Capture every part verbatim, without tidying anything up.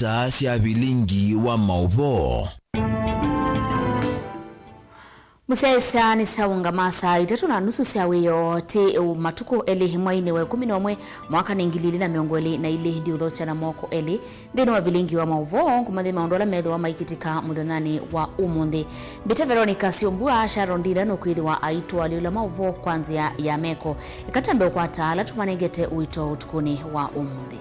Taa sya vilingi wa maũvoo. Mũsyaĩĩsya nĩsyaũngama saa itatũ na nusu sya wĩoo, ti matukũ elĩ mwainĩ wa ĩkũmi na ũmwe, mwaka nĩ ngili ilĩ na mĩongo ĩlĩ na ilĩ. Ndiũthokya na moko elĩ nthĩnĩ wa vilingi wa maũvoo, ngũmanyĩthya maũndũ ala methĩwa maikĩtĩka mũthenyanĩ wa ũmũnthĩ. Mbĩte Veronica Syombua, Sharon Ndila nũkwĩthĩwa aitũalyũla maũvoo kwa nzĩa ya meko. Eka twambe ũkwata ala tũmanengete ũito ũtukũnĩ wa ũmũnthĩ.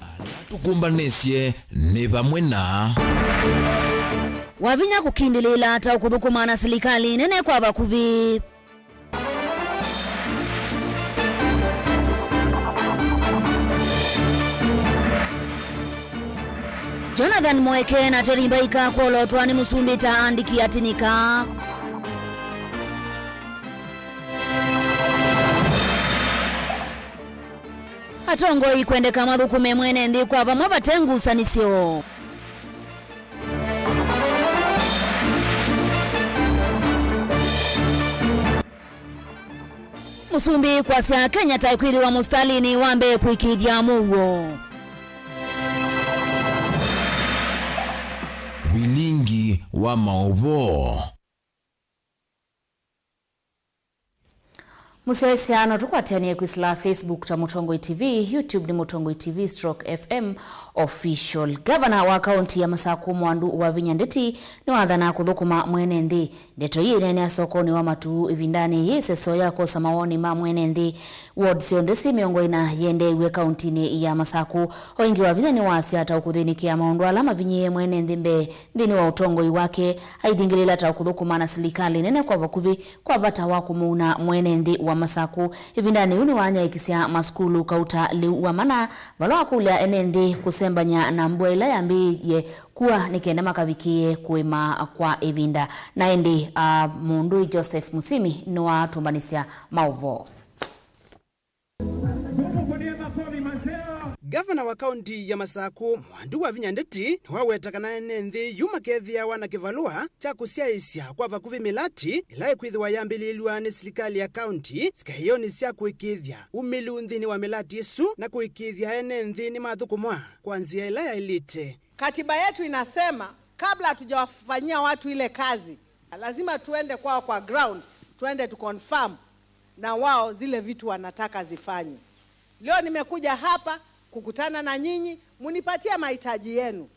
Ala tũkũmbanĩsye nĩ vamwe na Wavinya kũkindĩlĩĩla ata ũkũthũkũma na silikalĩ nene kwa vakuvĩ. Jonathan Mweke na Terry Mbaika kwolotwa nĩ mũsumbĩ ta andĩki atinika. Atongoi kwendeka mathũkũme mwene nthĩ kwa vamwe vate ngusanĩsyo. Mũsumbĩ kwasya Kenya ta ĩkwĩthĩwa mũsitalĩnĩ wa mbee kũĩkĩĩthya mũuo. Vilingi wa maũvoo. Mũsyaĩĩsya, no tũkwatĩanĩe kwĩsĩla Facebook ta Mũtongoi T V, YouTube nĩ Mũtongoi T V stroke F M Official. Ngavana wa kaũnti ya Masakũ Mwandu Wavinya Ndeti nĩwathana kũthũkũma mwene nthĩ. Ndeto ii ĩneenea sokonĩ wa Matuu ĩvindanĩ yĩĩ ĩseso ya kwosa mawoni ma mwene nthĩ. Ward syonthe syĩ mĩongo ĩna yendeew'e kaũntinĩ ya Masakũ. O ĩngĩ Wavinya nĩwasya ata ũkũthĩnĩkĩa maũndũ ala mavinyĩĩe mwene nthĩ mbee nthĩnĩ wa ũtongoi wake, aithingĩlĩĩla ta ũkũthũkũma na silikalĩ nene kwa vakuvĩ kwa vata wa kũmũuna mwene nthĩ wa Masakũ. Ĩvindanĩ yĩu nĩwanyaĩĩkisya masukulu kauta lĩu wa mana, vala wakũlya ene nthĩ kũsembany'a na mbua ĩla yambĩĩie kua nĩ kenda makavikĩĩe kũĩma kwa ĩvinda. Na ĩndĩ, a, mũndũi Joseph Musimi nĩwatũmbanĩsya maũvoo. Ngavana wa kaũnti ya Masakũ, Mwandu Wavinya Ndeti, nĩwaweta kana ene nthĩ yu makethĩawa na kĩvalũa kya kũsyaĩĩsya kwa vakuvĩ mĩlati ĩla ĩkwĩthĩwa yambĩlĩĩlw'a nĩ silikalĩ ya kaũnti, sikaĩonĩ sya kũĩkĩĩthya umĩlu nthĩnĩ wa mĩlati ĩsu na kũĩkĩĩthya ene nthĩ nĩmathũkũmwa kwa nzĩa ĩla yaĩlĩte. Katiba yetu inasema kabla hatujawafanyia watu ile kazi, lazima tuende kwao kwa ground, tuende tu confirm na wao zile vitu wanataka zifanywe. Leo nimekuja hapa kukutana na nyinyi, munipatie mahitaji yenu.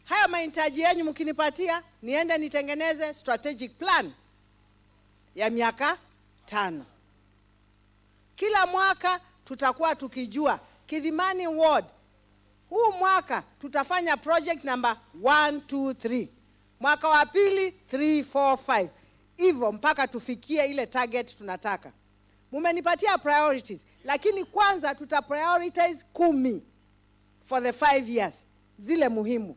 Hayo mahitaji yenu mkinipatia, niende nitengeneze strategic plan ya miaka tano. Kila mwaka tutakuwa tukijua Kidhimani Ward, huu mwaka tutafanya project number one, two, three. Mwaka wa pili, three, four, five. Hivyo mpaka tufikie ile target tunataka. Mumenipatia priorities, lakini kwanza tuta prioritize kumi for the five years, zile muhimu.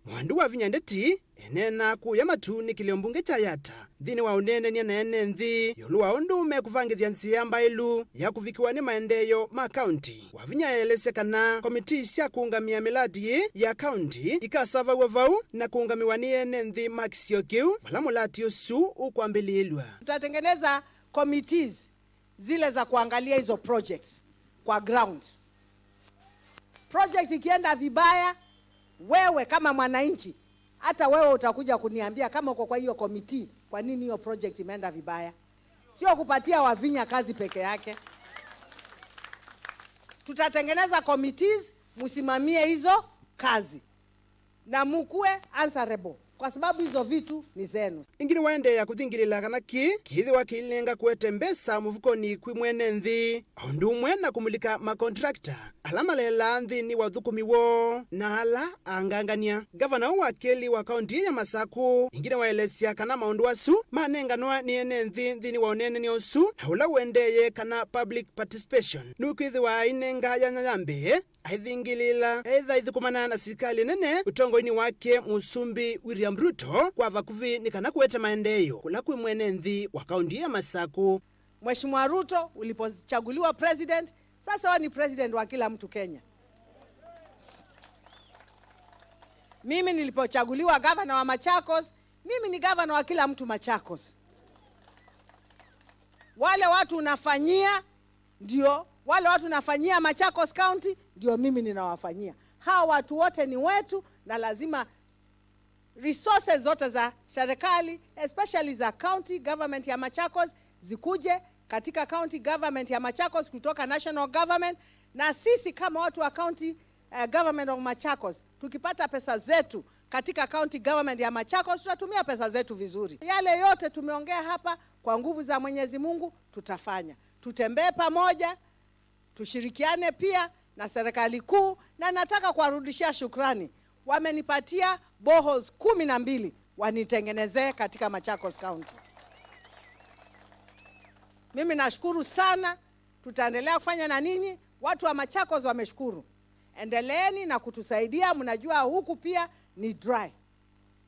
Mwandu Wavinya Ndeti eneena kũya Matuu nĩ kĩlĩo mbunge kya Yatta nthĩnĩ wa ũneenany'a na ene nthĩ ĩũlũ wa ũndũ mekũvangĩthya nzĩa mbaĩlu ya kũvikĩwa nĩ maendeeo ma kaũnti. Wavinya eelesya kana komitii sya kũũngamĩa mĩlati yĩĩ ya kaũnti ikasavaw'a vau na kũũngamĩwa nĩ ene nthĩ ma kĩsio kĩu vala mũlati ũsu ũkwambĩlĩĩlw'a. Tutatengeneza committees zile za kuangalia hizo projects kwa ground. Project ikienda vibaya, wewe kama mwananchi, hata wewe utakuja kuniambia kama uko kwa hiyo committee, kwa nini hiyo project imeenda vibaya. Sio kupatia Wavinya kazi peke yake. Tutatengeneza committees, msimamie hizo kazi. Na mukue answerable, kwa sababu hizo vitu ni zenu. Ĩngĩ nĩwaendeea kũthingĩlĩla kana kĩĩ kĩĩthĩwa kĩilenga kũete mbesa mũvukonĩ kwĩ mwene nthĩ, o ũndũ ũmwe na kũmulika makontrakta ala maleelaa nthĩnĩ wa ũthũkũmi woo na ala angangany'a. Ngavana ũũ wa kelĩ wa kaũnti ya Masakũ ĩngĩ nĩwaelesya kana maũndũ asu manenganwa nĩ ene nthĩ nthĩnĩ wa ũneenany'a ũsu na ũla ũendeeye kana public participation nũkwĩthĩwa ainenga yanya ya mbee aithingĩlĩĩla, etha aithũkũmana na silikalĩ nene ũtongoinĩ wake Mũsumbĩ William Ruto kwa vakuvĩ nĩ kana kũete maendeeo kũla kwĩ mwene nthĩ wa kaũnti ya Masakũ. Mheshimiwa Ruto, ulipochaguliwa president, sasa wewe ni president wa kila mtu Kenya. Mimi nilipochaguliwa gavana wa Machakos, mimi ni gavana wa kila mtu Machakos. Wale watu unafanyia ndio Wale watu nafanyia Machakos County ndio mimi ninawafanyia. Hawa watu wote ni wetu, na lazima resources zote za serikali, especially za county government ya Machakos, zikuje katika county government ya Machakos kutoka national government, na sisi kama watu wa county, eh, government of Machakos, tukipata pesa zetu katika county government ya Machakos, tutatumia pesa zetu vizuri. Yale yote tumeongea hapa, kwa nguvu za Mwenyezi Mungu tutafanya. Tutembee pamoja, tushirikiane pia na serikali kuu, na nataka kuwarudishia shukrani. Wamenipatia boreholes kumi na mbili wanitengenezee katika Machakos County. Mimi nashukuru sana, tutaendelea kufanya na ninyi. Watu wa Machakos wameshukuru. Endeleeni na kutusaidia, mnajua huku pia ni dry.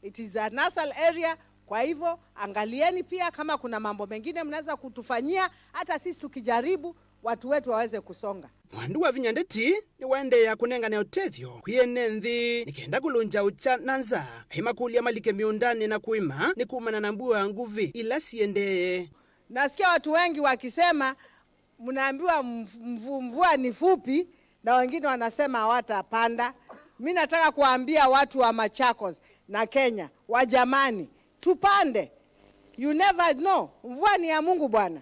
It is a nasal area, kwa hivyo angalieni pia kama kuna mambo mengine mnaweza kutufanyia, hata sisi tukijaribu, watu wetu waweze kusonga. Mwandu wa vinya ndeti nĩwaendeea kũnengane ũtethyo kwĩ ene nthĩ nĩ kenda kũlũngya ũkya na nzaa, aimakũlya malike mĩũndanĩ na kũĩma nĩ kumana na mbua nguvĩ ila siendee. Nasikia watu wengi wakisema, mnaambiwa mv-, mvu-, mvua ni fupi, na wengine wanasema hawatapanda. Mi nataka kuambia watu wa Machakos na Kenya, wa jamani, tupande. You never know. Mvua ni ya Mungu bwana.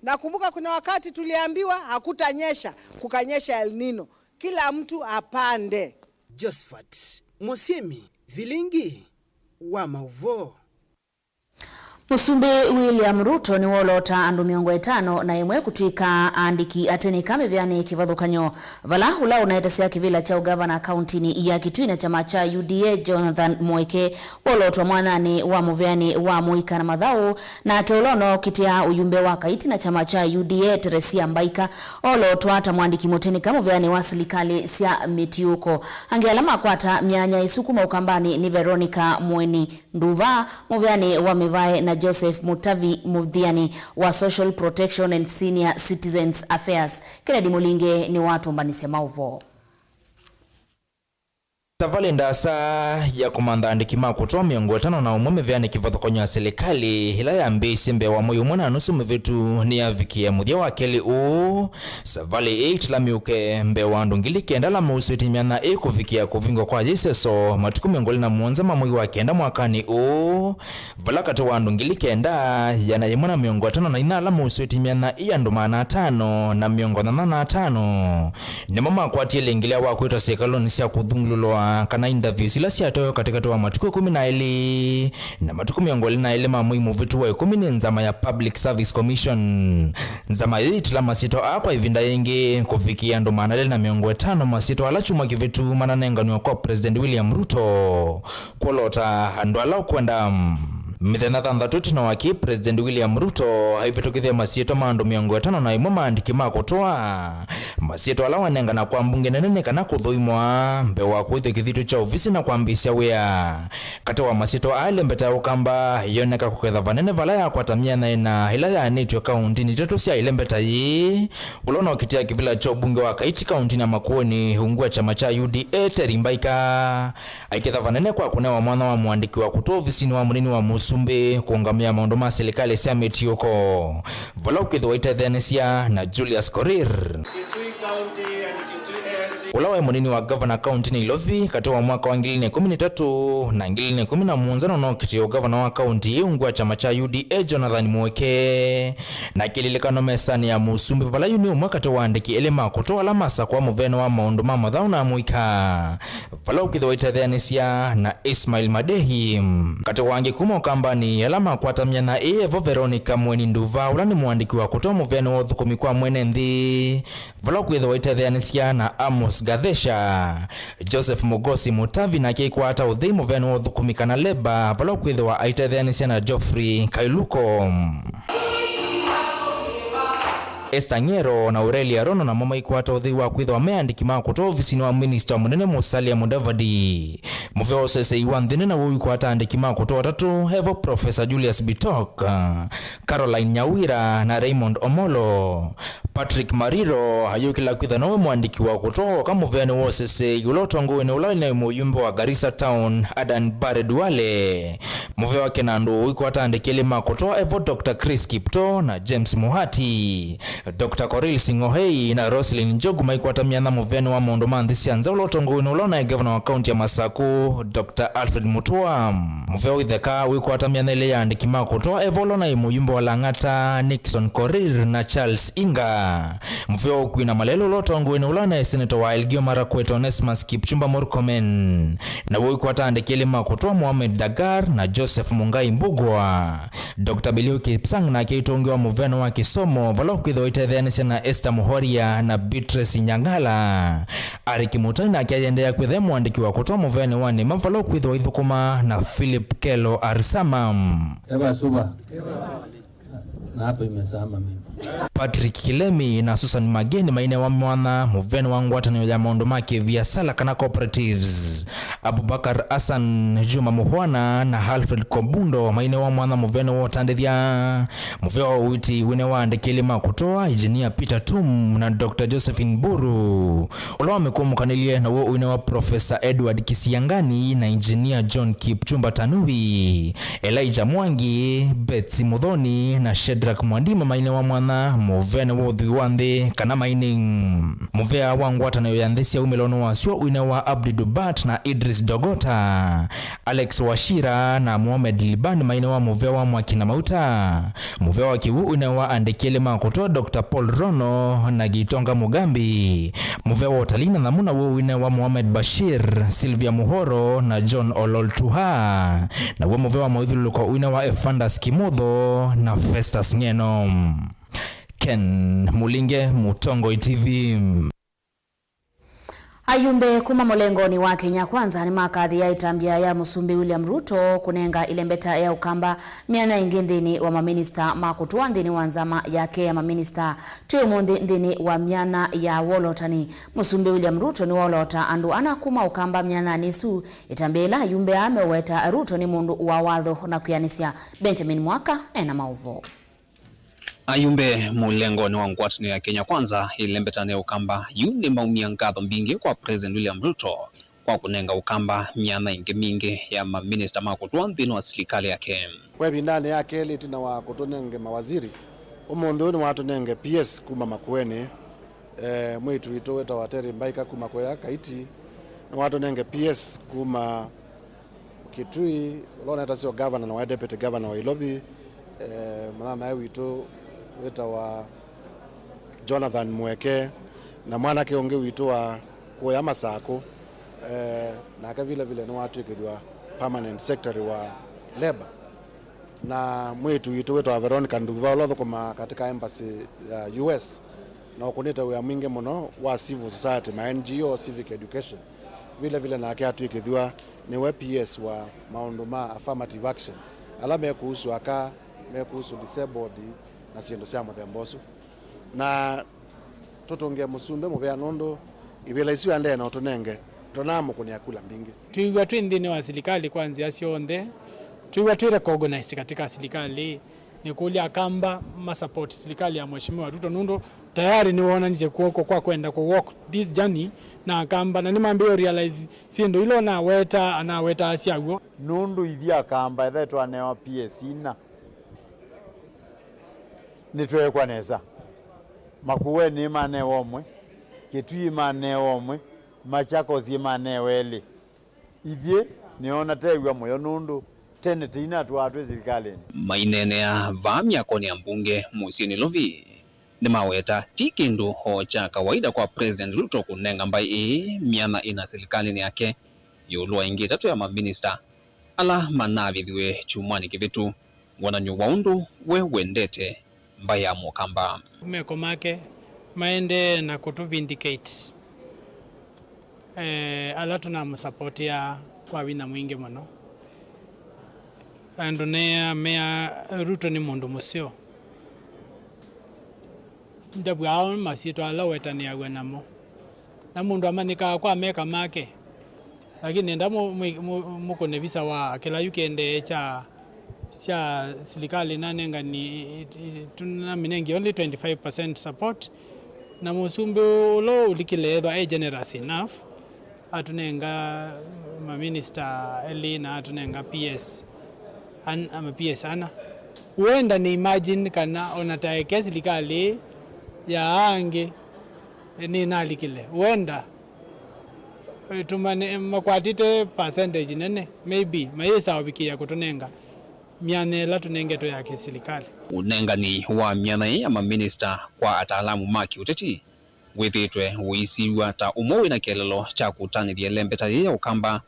Nakumbuka kuna wakati tuliambiwa hakutanyesha, kukanyesha El Nino. Kila mtu apande. Josephat Mũsyĩmi, vilingi wa maũvoo. Mũsumbĩ William Ruto nĩwoloota andũ mĩongo ĩtano na ĩmwe kũtw'ĩka aandĩki atĩnĩka mĩvĩanĩ kĩvathũkany'o, vala ũla ũnaetasya kĩvĩla kya ũgavana kauntinĩ ya Kitui na kyama kya U D A Jonathan Mweke wolootwa mwanyanĩ wa mũvĩanĩ wa mũika na mathaũ, nake ũla ũnookitĩa ũyumbe wa Kaiti na kyama kya U D A Teresia Mbaika olootwa ta mwandĩki mũtĩnĩka mũvĩanĩ wa silikalĩ sya mĩtiũko. Angĩ ala makwata myanya ĩsu kuma Ũkambanĩ nĩ Veronica Mweni Nduva mũvĩanĩ wa mĩvae na Joseph Mutavi mũvĩanĩ wa Social Protection and Senior Citizens Affairs. Kennedy Mũlinge nĩwatũmbanĩsya maũvoo. Savalĩ ndaasa ya kũmantha andĩki ma kũtwa mĩongo ĩtano na ũmwe mĩvĩanĩ kĩvathũkany'o ya silikalĩ ĩla yambĩĩisye mbee wa mwei ũmwe na nusu mĩvĩtu nĩyavikie mũthya wa kelĩ ũũ. Savalĩ ĩĩ ĩtĩla mĩuke mbee wa andũ ngili kenda ala mausĩtye myanya ĩĩ kũvikĩa kũvingwa kwa yĩseso matukũ mĩongo ĩlĩ na mũonza ma mwei wa kenda mwakanĩ ũũ, vala katĩ wa andũ ngili kenda, ĩana yĩmwe na mĩongo ĩtano na inya ala mausĩtye myanya ĩĩ andũ maana atano na mĩongo nyanya na atano nĩmo makwatie lĩngĩlĩa wa kwĩtwa syĩkalonĩ sya kũthungulũlwa kana interviews ila syatoewe katĩkatĩ wa matukũ ĩkũmi na elĩ na matukũ mĩongo ĩlĩ na elĩ ma mwei mũvĩtu wa ĩkũmi nĩ nzama ya Public Service Commission. Nzama ĩĩ ĩtĩla masyĩtwa aa kwa ĩvinda yĩngĩ kũvikĩa andũ maana elĩ na mĩongo ĩtano masyĩtwa ala kyumwa kĩvĩtu mananenganw'a kwa President William Ruto kwolota andũ ala ũkwenda. Mĩthenya thanthatũ ĩtina wa kĩĩ, President William Ruto aivĩtũkĩthya masyĩtwa ma andũ mĩongo ĩtano na ĩmwe maandĩki ma kũtwa. Masyĩtwa ala wanengana kwa mbunge nene nĩ kana kũthũimwa mbee wa kũĩthya kĩthitũ kya ovisi na kwambĩĩsya wĩa. Katĩ wa masyĩtwa aa, ĩlembeta ya Ũkamba yoneka kũketha vanene vala yakwata myanya ĩna ĩla yaanĩtw'e kaũntĩnĩ itatũ sya ĩlembeta yĩĩ, ũla ũnaokitĩa kĩvĩla kya ũmbunge wa Kaiti kaũntĩnĩ ya Makueni, ungu wa kyama kya U D A, Terry Mbaika, aiketha vanene kwa kũnewa mwanya wa mũandĩki wa kũtwa ovisinĩ wa mũnini wa mũsumbĩ kũũngamĩa maũndũ ma silikalĩ sya mĩtiũko, vala ũkwĩthĩwa aitetheanĩsya na Julius Korir. Kitui County and Kitui A L C. Ũla waĩ mũnini wa gavana kaũntĩnĩ Ilovi katĩ wa mwaka wa ngili ilĩ na ĩkũmi na itatũ na ngili ilĩ na ĩkũmi na mũonza nũnokitĩe ũgavana wa kaũntĩ ĩĩ ungu wa kyama kya U D A Jonathan Mweke. Na kĩlilikano mesanĩ ya mũsumbĩ vala yu nĩ ũmwe katĩ wa andĩki elĩ ma kũtwa ala masakũa mũvĩanĩ wa maũndũ ma mathaũ na mũika, vala ũkwĩthĩwa aitetheanĩsya na Ismail Madehi. Katĩ wa angĩ kuma Ũkambanĩ ala makwata myanya ĩĩ evo Veronica Mweni Nduva, ũla nĩ mũandĩki wa kũtwa mũvĩanĩ wa ũthũkũmi kwa mwene nthĩ, vala ũkwĩthĩwa aitetheanĩsya na Amos Gathesha, Joseph Mogosi Mutavi, nake aikwata ũthei mũvĩanĩ wa ũthũkũmi kana leba, vala ũkwĩthĩwa aitetheanĩsya na Geoffrey Kailuko. Esther Ng'ero na Aurelia Rono namo maikwata ũthei wa kwĩthĩwa me andĩki ma kũtwa ovisinĩ wa minista mũnene Musalia Mudavadi. Mũvea wa ũseseĩ wa nthĩ nĩ naw'o ũikwata andĩki ma kũtwa atatũ, evo Professor Julius Bitok, Caroline Nyawira na Raymond Omolo. Patrick Mariro ayũkĩla kwĩtha nowe mũandĩki wa kũtwa woka mũveanĩ wa ũseseei ũla ũtongoinĩ ũla naĩ mũyumbe wa Garissa Town, Adan Bare Duale. Mũvea wa kĩnandũ ũikwata andĩki elĩ ma kũtwa evo Doctor Chris Kipto na James Muhati. Doctor Korir Sing'oei na Roselyn Njogu maikwata myanya mũveanĩ wa maũndũ ma nthĩ sya nza ũla ũtongoinĩ ũla naĩ ngavana wa kaunti ya Masaku, Doctor Alfred Mutua. Mũvea wa itheka wĩkwata myanya ĩlĩ ya andĩki ma kũtwa evo ũla naĩ mũyumbe wa Lang'ata, Nixon Korir na Charles Inga. Mũvea wa ũkui na malelũ ũla ũtongoinĩ ũla naĩ seneta wa Elgeyo Marakwet Onesmus Kipchumba Murkomen. Naw'o ũikwata andĩki elĩ ma kũtwa Mohamed Dagar na Joseph Mungai Mbugua. Doctor Belio Kipsang nake aitũngĩwa mũveanĩ wa kĩsomo, vala ũkwĩthĩwa aitetheanĩsya na Esther Muhoria na Beatrice Nyangala. Ari Kimutai nake ayendeea kwĩtha e mũandĩki wa kũtwa mũveanĩ wa nĩma, vala ũkwĩthĩwa aithũkũma na Philip Kelo Arsama. Eva suva. Na hapa imesama mimi. Patrick Kilemi na Susan Mageni mainewa mwanya mũveanĩ wa ngwatanĩo ya maũndũ ma kĩviasala kana cooperatives. Abubakar Hassan, Juma Muhwana na Alfred Kobundo mainewa mwanya mũveanĩ wa ũtandĩthya. Mũvea wa ũiiti wĩnewa andĩki elĩ ma kũtwa, Engineer Peter Tum na Doctor Josephine Buru. Ũla wamĩkũmũkanĩlye naw'o ũinewa Professor Edward Kisiangani na Engineer John Kipchumba Tanui. Elijah Mwangi, Betsy Muthoni na Shadrack Mwandima mainewa mwanya mũveanĩ wa ũthwii wa nthĩ kana mining. Mũvea wa ngwatanĩo ya nthĩ sya umĩlonĩ wa syũa ũinewa Abdi Dubat na Idris Dogota. Alex Wachira na Mohamed Liban mainewa mũvea wa mwaki na mauta. Mũvea wa kĩw'ũ ũinewa andĩki elĩ ma kũtwa Doctor Paul Rono na Gitonga Mugambi. Mũvea wa ũtalii na nyamũ naw'o ũinewa Mohamed Bashir, Sylvia Muhoro na John Olol Tuha. Naw'o mũvea wa mawĩthyũlũlũko ũinewa Efandas Kimotho na Festus Ng'eno. Ken Mulinge, Mũtongoi T V. Ayumbe kuma mũlengonĩ wa Kenya Kwanza nĩmakathĩa ĩtambya ya Mũsumbĩ William Ruto kũnenga ĩlembeta ya Ũkamba myanya ĩngĩ nthĩnĩ wa maminista ma kũtũa nthĩnĩ wa nzama yake ya maminista. Twĩ ũmũnthĩ nthĩnĩ wa myanya ya wolotani, Mũsumbĩ William Ruto nĩwolota andũ ana kuma Ũkamba myanyanĩ ĩsu, ĩtambya ĩla ayumbe aa meũweta Ruto nĩ mũndũ wa watho na kwĩanĩsya. Benjamin Mwaka ena maũvoo. Ayumbe mũlengonĩ wa ngwatanĩo ya Kenya Kwanza ĩlembeta nĩ Ũkamba yu nĩmaumya ngatho mbingĩ kwa President William Ruto kwa kũnenga Ũkamba myanya ĩngĩ mingĩ ya maminista ma kũtũa nthĩnĩ wa silikalĩ yake. Kwa ĩvindanĩ ya kelĩ ĩtina wa kũtũnenge mawaziri, ũmũnthĩ ũyũ nĩwatũnenge P S kuma Makueni, eh, mwĩĩtu witũ wĩtawa Terry Mbaika kuma kũya Kaiti, nĩwatũnenge P S kuma Kitui, ũla ũnetasyo gavana na waĩ deputy governor wa Ilovi, eh, mũnyanyae witũ wĩtawa Jonathan Mweke, na mwanake ũngĩ witũ wa kũya Masakũ, eh, nake vile vile nĩwatw'ĩkĩthw'a permanent secretary wa labor. Na mwĩĩtu witũ wĩtawa Veronica Nduva, ũla ũthũkũmaa katika embassy ya U S, na ũkũnĩte wĩa mwingĩ mũno wa civil society, ma N G O, civic education. Vile vile nake atw'ĩkĩthw'a nĩwe P S wa maũndũ ma affirmative action, ala mekũhusu aka, mekũhusu disabled, na syĩndũ sya mũthemba ũsu. Na tũtũngĩe mũsumbĩ mũvea nũndũ ivĩla isu andee na ũtũnenge, tũnaamũkũnĩa kula mbingĩ. Twĩw'a twĩ nthĩnĩ wa silikalĩ kwa nzĩa syonthe, twĩw'a twĩ recognized katika silikalĩ. Nĩkũlya Akamba ma support silikalĩ ya Mheshimiwa Ruto nũndũ tayari nĩwoonanisye kw'oko kwa kwenda kũ walk this journey na Akamba, na nĩmambĩĩe realize syĩndũ ila ũnaweta, anawetaa syaw'o. Nũndũ ithyĩ Akamba ethe twanewa P S ina, nĩtweekwa nesa. Makueni manewa ũmwe, Kitui manewa ũmwe, Machakos manewa elĩ. Ithyĩ nĩona teew'a mũyo nũndũ tene tĩinatwaa twĩ silikalĩnĩ. Maineenea vaa myakonĩ ya mbunge mũsyĩ Nairobi, nĩmaweta ti kĩndũ o kya kawaida kwa President Ruto kũnenga mbaĩ ĩĩ myanya ĩna silikalĩnĩ yake ĩũlũ wa ĩngĩ ĩtatũ ya maminista ala manavĩthiwe kyumwanĩ kĩvĩtu, wonany'o wa ũndũ we wendete mbaĩ ya Mũkamba. Meko make maendee na kũtũ vindicate, eh, ala tũnamũsapotĩaa kwa vinya mwingĩ mũno. Andũ nĩamea Ruto nĩ mũndũ mũseo. Ndavw'aa masyĩtwa ala ũetanĩaw'a namo. Na mũndũ amanyĩkaa kwa meka make. Lakini nenda mũ-, mũ-, mũ-, mũkũne visa wa kĩla yu kĩendee kya Sya silikalĩ nanengani, tunamĩnengie only twenty-five percent support, na mũsumbĩ ũla ũlikile ethwa e generous enough, atũnenga maminista elĩ na atũnenga P S, an, ama P S ana. Huenda nĩ imagine kana ona taeke silikalĩ ya angĩ nĩnalikile, huenda, eh, tũmane-, makwatĩte percentage nene, maybe, mayĩsa ũvikĩĩa kũtũnenga myanya ĩla tũnengetwe ya kĩsilikalĩ. Ũnengani wa myanya ĩĩ ya maminista kwa ataalamu ma kĩũteti wĩthĩĩtwe ũisiw'a ta ũmwe wĩna kĩeleelo kya kũtanĩthya ĩlembeta yĩĩ ya Ũkamba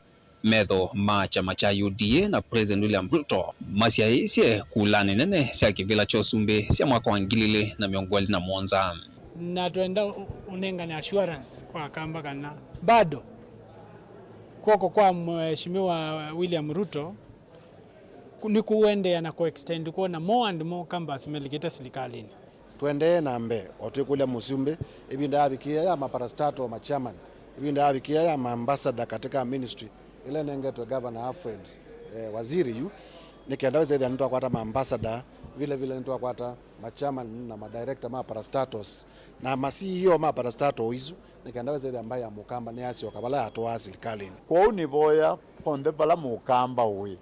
metho ma kyama kya U D A na President William Ruto masyaĩĩsye kulanĩ nene sya kĩvĩla kya ũsumbĩ sya mwaka wa ngili ilĩ na mĩongo ĩlĩ na mũonza. Na twenda ũ-, ũnengane assurance kwa Akamba kana bado kw'oko kwa Mheshimiwa William Ruto nĩ kũendeea na kũ extend kwona more and more Kambas melikĩte silikalĩnĩ. Tũendee na mbee, o twĩkũlya mũsumbĩ, ĩvinda yavikĩĩa ya maparastatal ma chairman, ĩvinda yavikĩĩa ya maambassador katika ministry ĩla ĩnengetwe Governor Alfred, eh, Waziri yu, nĩ kenda wĩsethĩa nĩtwakwata maambassador, vile vile nĩtwakwata machairman na madirector ma parastatals na ma C E O ma parastatal isu, nĩ kenda wĩsethĩa mbaĩ ya Mũkamba nĩyasyoka vala yatũaa silikalĩnĩ. Kwoou nĩvoya onthe vala Mũkamba ũĩ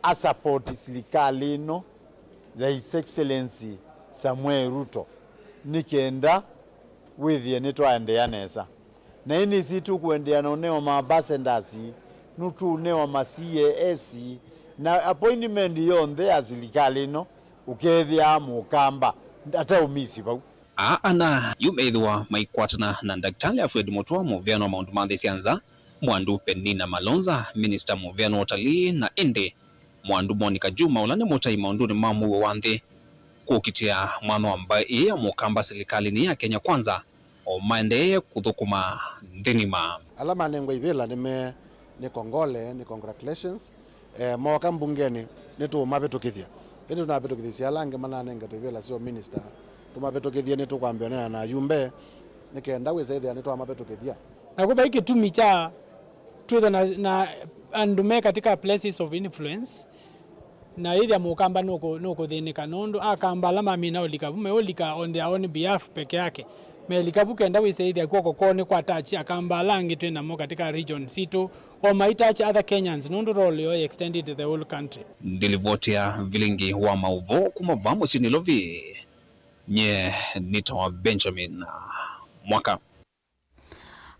asapoti silikalĩ ĩno ya His Excellency Samuel Ruto, nĩ kenda wĩthĩe nĩtwaendeea nesa. Na ĩndĩ ĩsĩ tũkũendeea na ũnewa ma ambassadors, nũtũũnewa ma C A S, na appointment yonthe ya silikalĩ ĩno ũkethĩaa Mũkamba ataũmisi vau. Aa ana yu meĩthĩwa maikwatana na Ndakĩtalĩ Alfred Mutua, mũveani wa maũndũ ma nthĩ sya nza, Mwandu Penina Malonza, minista mũveani wa ũtalii, na ĩndĩ Mwandu Monica Juma, ũla nĩ mũtai maũndũnĩ ma mũuo wa nthĩ, kũkitĩa mwanya wa mbaĩ ĩĩ ya Mũkamba silikalĩnĩ ya Kenya Kwanza, o maendeee kũthũkũma nthĩ ng'ima. Ala manengwa ivĩla nĩ me, nĩ kongole, nĩ congratulations. Eh, mooka mbungenĩ, nĩtũũmavĩtũkĩthya. Ĩndĩ tũnavĩtũkĩthĩsye ala angĩ mananengetwe ivĩla sya ũminista, tũmavĩtũkĩthye, nĩtũkwambĩa ũneena na ayumbe, nĩ kenda wĩsa ĩthĩa nĩtwamavĩtũkĩthya. Nakw'o vai kĩtumi kya twĩthwa na, na andũ me katika places of influence, na ĩthĩa Mũkamba nũkũ-, nũkũthĩnĩka, nũndũ Akamba ala mamina ũlika vu meũlika on their own behalf peke yake. Melika vu kenda wĩsĩĩthya kw'oko kwoo nĩkwatachi Akamba ala angĩ twĩ namo katika region sitũ, o maitachi other Kenyans, nũndũ role yoo extended the whole country. Ndilivoti ya vilingi wa maũvoo kuma vaa mũsyĩ Nairobi, nye nĩtawa Benjamin Mwaka.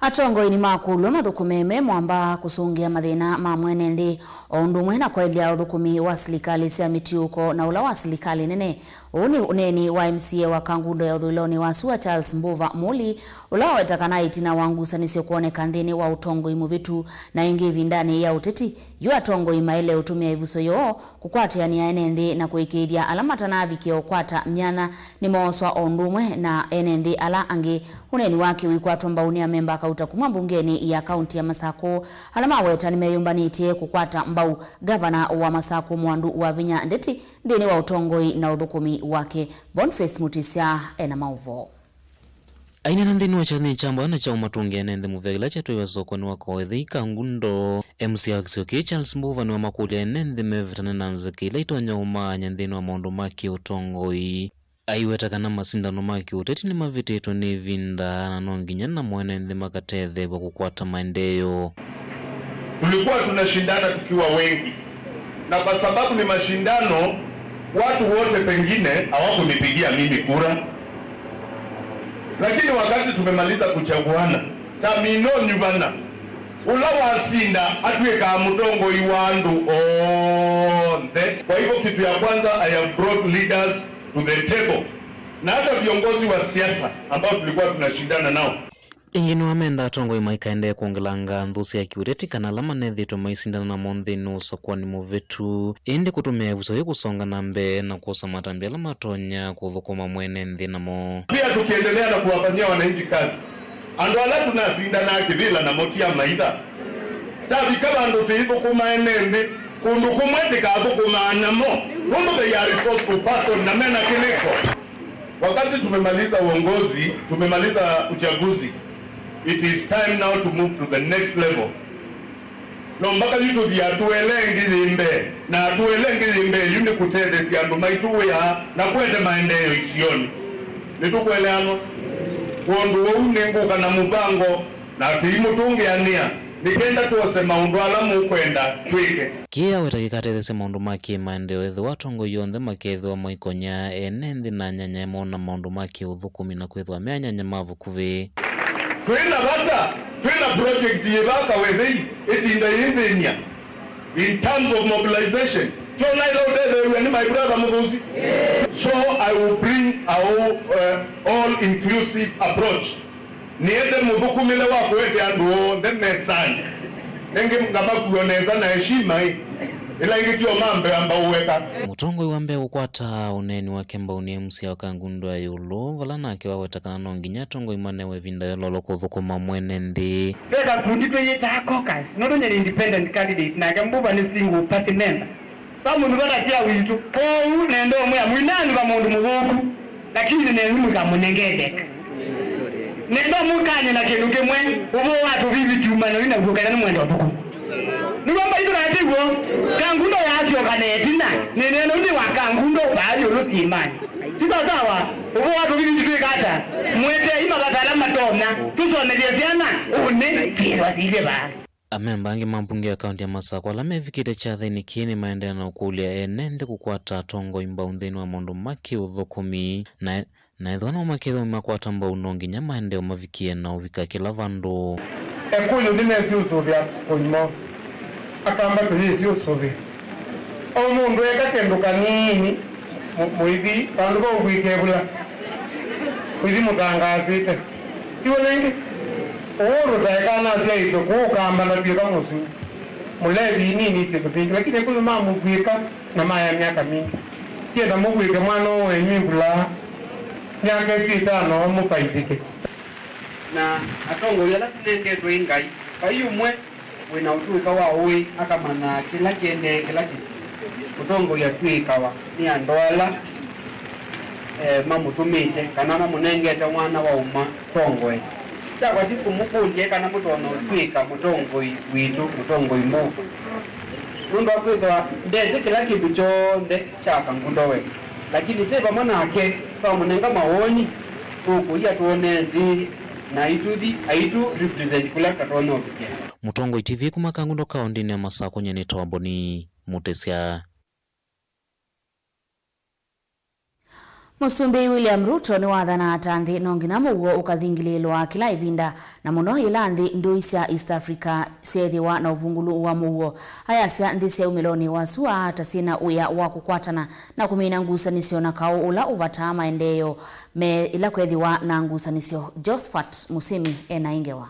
Atongoi nĩmakũlw'a mathũkũme me mwamba kũsũngĩa mathĩna ma mwene nthĩ, o ũndũ ũmwe na kwaĩlya ũthũkũmi wa silikalĩ sya mĩtiũko na ũla wa silikalĩ nene. Ũũ nĩ ũneeni wa M C A wa Kangundo ya ũthũĩlonĩ wa sua Charles Mbuva Muli, ũla waweta kana ĩtina wa ngusanĩsyo kwoneka nthĩnĩ wa ũtongoi mũvĩtu na ĩngĩ ĩvindanĩ ya ũteti, yu atongoi maĩle ũtũmĩa ĩvuso yoo kũkwatĩanĩa ene nthĩ na kũĩkĩĩthya ala matanavikĩa ũkwata myanya nĩmooswa o ũndũ ũmwe na ene nthĩ ala angĩ. Ũneeni wake ũikwatwa mbau nĩ amemba kauta kuma mbungenĩ ya kaunti ya Masakũ, ala maweta nĩmeyũmbanĩtye kũkwata mbau ngavana wa Masakũ Mwandu Wavinya Ndeti nthĩnĩ wa ũtongoi na ũthũkũmi wake. Boniface Mutisya ena maũvoo. Aineena nthĩnĩ wa kyathĩ kya mbaa na kya ũmatũngĩa ene nthĩ mũvea kĩla kyatwaiwe sokonĩ wa Koethei Kangundo, M C A wa kĩsio kĩĩ Charles Mbuva nĩwamakũlya ene nthĩ mevetane na nzika ila itonya ũmaany'a nthĩnĩ wa maũndũ ma kĩũtongoi. Aiweta kana masindano ma kĩũteti nĩmavĩtĩtwe nĩ ĩvinda na no nginya namo ene nthĩ makatetheew'a kũkwata maendeeo. Tulikuwa tunashindana tukiwa wengi, na kwa sababu ni mashindano, watu wote pengine hawakunipigia mimi kura, lakini wakati tumemaliza kuchaguana, tamino nyuvana, ula wasinda atwĩkaa mũtongoi wa andũ onthe. Kwa hivyo, kitu ya kwanza, I have brought leaders to the table, na hata viongozi wa siasa ambao tulikuwa tunashindana nao. Ĩngĩ nĩwamenda atongoi maikaendee kwongelanga nthũ sya kĩũteti kana ala manethĩĩtwe maisindana namo nthĩnĩ wa ũsakũani mũvĩtu, ĩndĩ kũtũmĩa ĩvuso yĩĩ kũsonga na mbee na kwosa matambya ala matonya kũthũkũma mwene nthĩ namo. Pia tukiendelea na kuwafanyia wananchi kazi, andũ ala tunasindanaa kĩvĩla namo ti amaitha. Tavika vandũ tũithũkũma ene nthĩ, kũndũ kũmwe tĩkathũkũmaa namo, nũndũ they are resourceful person na mena kĩlĩko. Wakati tumemaliza uongozi, tumemaliza uchaguzi, it is time now to move to the next level. No mbaka yu tũthi atũele ĩngĩ yĩ mbee, na atũele ĩngĩ yĩ mbee yu nĩ kũtetheesya andũ maitũ wĩa na kũete maendeeo isionĩ. Nĩtũkũeleanwa? Kwondũ ũu nĩngũka na mũvango na tũimũtũngĩanĩa nĩ kenda twose maũndũ ala mũkwenda twĩke. Kĩĩ aweta kĩkatetheesya maũndũ ma kĩ-maendeeo ethĩwa atongoi onthe makeethĩwa maikony'a ene nthĩ na anyanyae moo na maũndũ ma kĩ-ũthũkũmi na kwĩthĩwa me anyanya ma vakuvĩ. Twĩ na vata, twĩ na project yĩ vaa Kawethei ĩtinda yĩnthĩny'a in terms of mobilization. Tyo naĩla ũtetheew'a nĩ my brother Mũthũsi. So I will bring a all, uh, all inclusive approach. Nĩende mũthũkũmĩle wa kũete andũ onthe mesanĩ. Ĩngĩ ngamakua nesa na heshima ĩ. Ĩla ĩngĩ tyo mambea mbau weka. Mũtongoi wa mbee kũkwata ũneeni wake mbau nĩ M C A wa Kangundo ya ĩũlũ, vala nake waweta kana no nginya atongoi manewe ĩvinda yololo kũthũkũma mwene nthĩ. Ve kakundi twĩyĩtaa caucus, nũndũ nyie nĩ independent candidate, nake Mbuva nĩ single party member. Va mũndũ vata kya witũ. Kwoou nenda ũmwĩa, mũinanĩva mũndũ mũthũku, lakini nenyu mũkamũnengete. Nenda mũkany'e na kĩndũ kĩmwe, ũvoo wa tũvivi tiumana yu naw'o kana nĩ mwenda ũthũku. Nĩw'o mbaitũ na ati w'o, Kangundo yaasyoka na ĩtina, nĩneena ũndĩ wa Kangundo vaa ĩũlũ syĩmanĩ. Ti sawasawa, ũvoo wa tũvivi tũtwĩka ata? Mwetei mavata ala matonya, tũsomethye syana, ũnĩ, syĩthwa syĩilye vaa. Amemba angĩ ma mbunge ya kaunti ya Masakũ ala mevikĩte kyathĩnĩ kĩĩ nĩmaendeea na ũkũlya ene nthĩ kũkwata atongoi mbau nthĩnĩ wa maũndũ ma kĩ-ũthũkũmi, na, na ethĩwa no makethĩwa makwata mbau, no nginya maendeeo mavikie na ũvika kĩla vandũ. Ekũyũ nĩmesĩ ũsũvĩa kũimo, Akamba tũyĩsĩ ũsũvĩa. O mũndũ eka kĩndũ kanini, mũ-, mũithi vandũ va ũkwĩka ĩvula, mũithi mũtangaasĩte. Tiw'o nĩngĩ? Ũũ ũtaeka anasyaĩtwe kũũ Kamba na twĩka mũsu. Mũlevi inini syĩndũ mbingĩ, lakini kũyũ mamũkwĩka na maya myaka mingĩ. Tienda mũkwĩke mwana ũũ wenyu ĩvula myaka ĩsu ĩtano mũfaithĩke. Na atongoi ala tũnengetwe nĩ Ngai, vai ũmwe wĩ na ũtũĩka wa ũĩ akamanyaa kĩla kĩendee kĩla kĩsio. Mũtongoi atw'ĩkawa nĩ andũ ala, eh, mamũtũmĩte kana mamũnengete mwana wa ũma tongoesya. Kyakwa ti kũmũkũlya kana mũtonya ũtw'ĩka mũtongoi witũ, mũtongoi Mbuva. Nũndũ wa kwĩthĩwa ndesĩ kĩla kĩndũ kyonthe kya Kangundo West, lakini twĩ vamwe nake, twamũnenga mawoni, tũkũia twone nthĩ na aitũthi, aitũ represent kũla tatonya ũvikĩa. Mũtongoi T V kuma Kangundo kaũndĩnĩ ya Masakũ, nyie nĩtawa Boni Mũtĩsya. Mũsumbĩ William Ruto nĩwathanaa ta nthĩ no nginya mũuo ũkathingĩlĩĩlwa kĩla ĩvinda, na mũno yĩla nthĩ ndũi sya East Africa syeethĩwa na ũvungũlu wa mũuo. Ayasya nthĩ sya umĩlonĩ wa sua ta syĩ na wĩa wa kũkwatana na kũmina ngusanĩsyo na kaũ ũla ũvataa maendeeo me ĩla kwethĩwa na ngusanĩsyo. Josephat Musimi e na ĩ ngewa.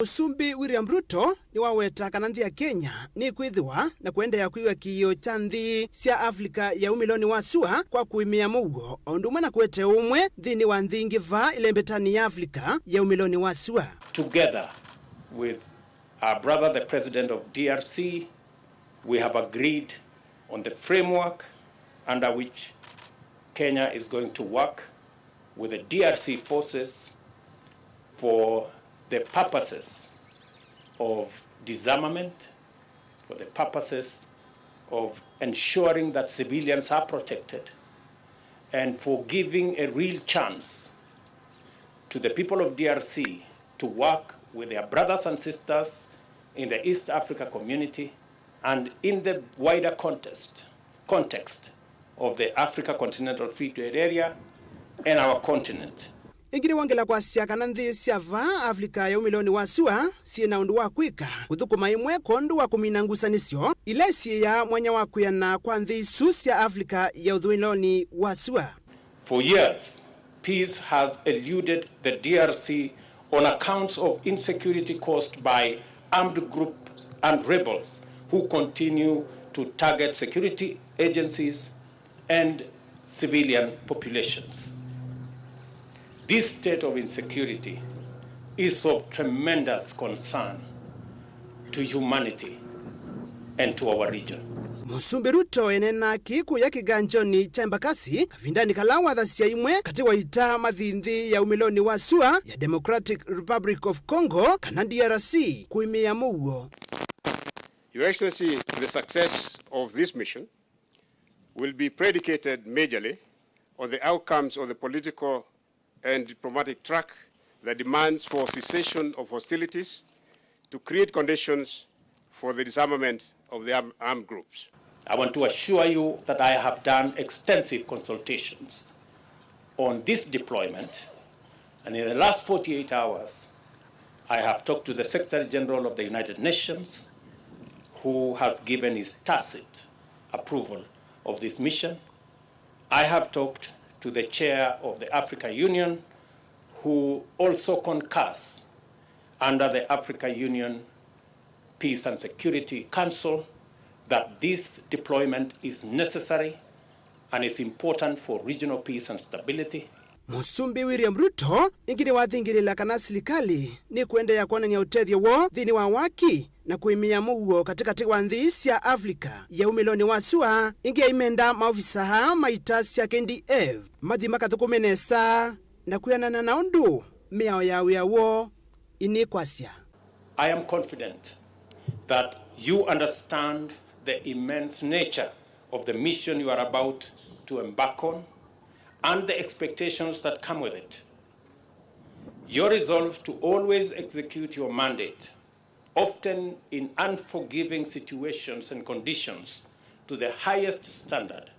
Mũsumbĩ William Ruto nĩwaweta kana nthĩ ya Kenya nĩkwĩthĩwa na kũendeea kwĩw'a kĩĩo kya nthĩ sya Avilika ya umĩlonĩ wa sua kwa kũĩmĩa mũuo, o ũndũ ũmwe na kũete ũmwe nthĩnĩ wa nthĩ ingĩ vaa ĩlembetanĩ ya Avilika ya umĩlonĩ wa sua. Together with our brother, the President of D R C, we have agreed on the framework under which Kenya is going to work with the D R C forces for the purposes of disarmament, for the purposes of ensuring that civilians are protected, and for giving a real chance to the people of D R C to work with their brothers and sisters in the East Africa community and in the wider context, context of the Africa Continental Free Trade Area and our continent. Ĩngĩ nĩwongela kwasya kana nthĩ sya vaa Avilika ya umĩlonĩ wa sua syĩ na ũndũ wa kwĩka kũthũkũma ĩmwe kwondũ wa kũmina ngusanĩsyo ila isyĩĩaa mwanya wa kwĩana kwa nthĩ isu sya Avilika ya ũthũĩlonĩ wa sua. For years, peace has eluded the D R C on accounts of insecurity caused by armed groups and rebels who continue to target security agencies and civilian populations. This state of insecurity is of tremendous concern to humanity and to our region. Mũsumbĩ Ruto eneenaa kĩĩ kũya kĩganjonĩ kya Embakasi kavindanĩ kala wathasya imwe katĩ wa ita mathi nthĩ ya umĩlonĩ wa sua ya Democratic Republic of Congo, kana D R C, kũĩmĩĩa mũuo. Your Excellency, the success of this mission will be predicated majorly on the outcomes of the political and diplomatic track that demands for cessation of hostilities to create conditions for the disarmament of the arm-, armed groups. I want to assure you that I have done extensive consultations on this deployment, and in the last forty-eight hours, I have talked to the Secretary General of the United Nations, who has given his tacit approval of this mission. I have talked to the chair of the Africa Union, who also concurs under the Africa Union Peace and Security Council that this deployment is necessary and is important for regional peace and stability. Mũsumbĩ William Ruto ĩngĩ nĩwathingĩlĩĩla kana silikalĩ nĩkũendeea kwonany'a ũtethyo woo nthĩnĩ wa waki na kũĩmĩĩa mũuo katĩkatĩ wa nthĩ sya Africa ya umĩlonĩ wa sua. Ĩngĩ aimenda maovisa aa ma ita sya K D F mathi makathũkũme nesa na kwĩanana na ũndũ mĩao ya wĩa woo ĩnĩkwasya. I am confident that you understand the immense nature of the mission you are about to embark on and the expectations that come with it. Your resolve to always execute your mandate, often in unforgiving situations and conditions, to the highest standard,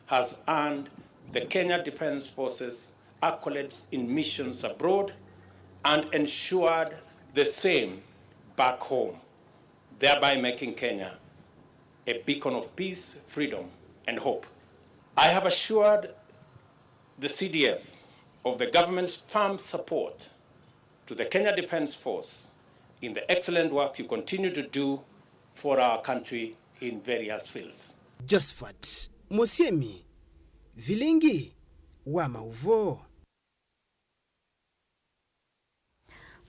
has earned the Kenya Defence Forces accolades in missions abroad and ensured the same back home, thereby making Kenya a beacon of peace, freedom, and hope. I have assured the C D F of the government's firm support to the Kenya Defence Force in the excellent work you continue to do for our country in various fields. Josephat Mũsyĩmi, vilingi wa maũvoo.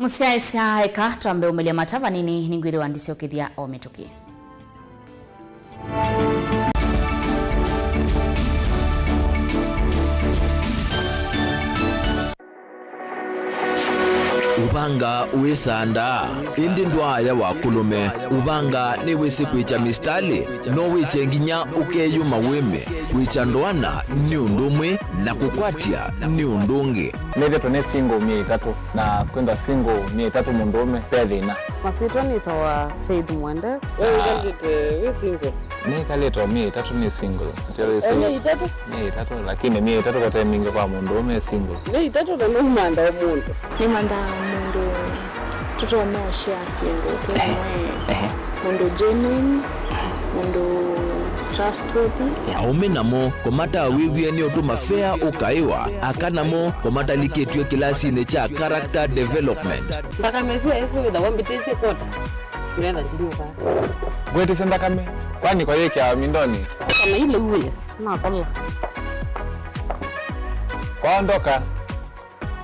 Mũsyaĩĩsya, eka twambe ũmĩlya mata vanini, nĩngwĩthĩwa ndisyokethya o mĩtũkĩ. Ũvanga wĩ sanda, ĩndĩ ndwaaya wa kũlũme. Ũvanga nĩwĩsĩ kwĩkya mĩsitalĩ, no wĩkye nginya ũkeyũma wĩme. Kwĩkya ndoana nĩ ũndũ ũmwe, na kũkwatya nĩ ũndũ ũngĩ. Nĩthĩtwe nĩ single myei ĩtatũ, na kwĩthwa single myei ĩtatũ mũndũũme ve thĩna. Masyĩtwa nĩtawa Faith Mwende. We wĩkalĩte wĩ single? Nĩkalĩte o myei ĩtatũ nĩ single. Ndio wĩsĩ. Eh, myei ĩtatũ? Myei ĩtatũ, lakini myei ĩtatũ vate mingĩ kwa mũndũũme e single. Myei ĩtatũ na nũmantha o mũndũ. Nĩmanthaa mũndũ tũtonya ũshare syĩndũ twĩ hamwe. Ehe. Mũndũ genuine, mũndũ trustworthy. Aũme namo, kũmatawĩw'e nĩ ũtũma fea ũkaĩwa, aka namo, kũmatalikĩtw'e kĩlasinĩ kya character development. Nthakame ĩsu ĩsu wĩthawa mbĩtĩsye kota, nĩgetha ndinyuka. Ngwĩtĩsye nthakame, kwani kwa yĩkĩawa mindonĩ? Nthakame ile uwe, nakola. Kwaondoka.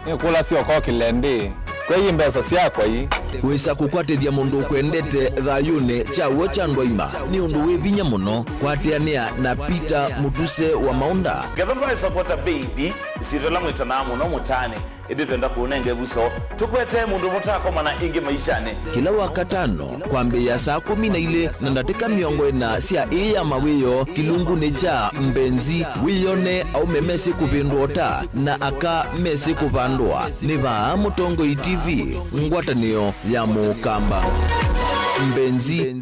Nĩkũlasya ũkokĩle ndĩ, kwei mbesa syakwa ii. Wĩsa kũkwatĩthya mũndũ ũkwendete thayũnĩ kya w'o kya andũ aima nĩ ũndũ wĩ vinya mũno. Kwatĩanĩa na Peter Mũtuse wa Maũnda. Ngetha ndwaĩsa kwata baby, ĩsyĩtwa ĩla mwĩtanaa mũno mũtaanĩ, ĩndĩ twenda kũũnenga ĩvuso. Tũkwetee mũndũ mũtaakomana ĩngĩ maishanĩ. Kĩla Wakatano, kwambĩĩa saa kũmi na ilĩ na ndatĩka mĩongo ĩna sya ĩĩ ya mawĩoo kĩlungunĩ kya Mbenzi, wĩyone aũme mesĩ kũvĩndũa ũta na aka mesĩ kũvandũa. Nĩ vaa Mũtongoi T V, ngwatanĩo ya Mũkamba. Mbenzi.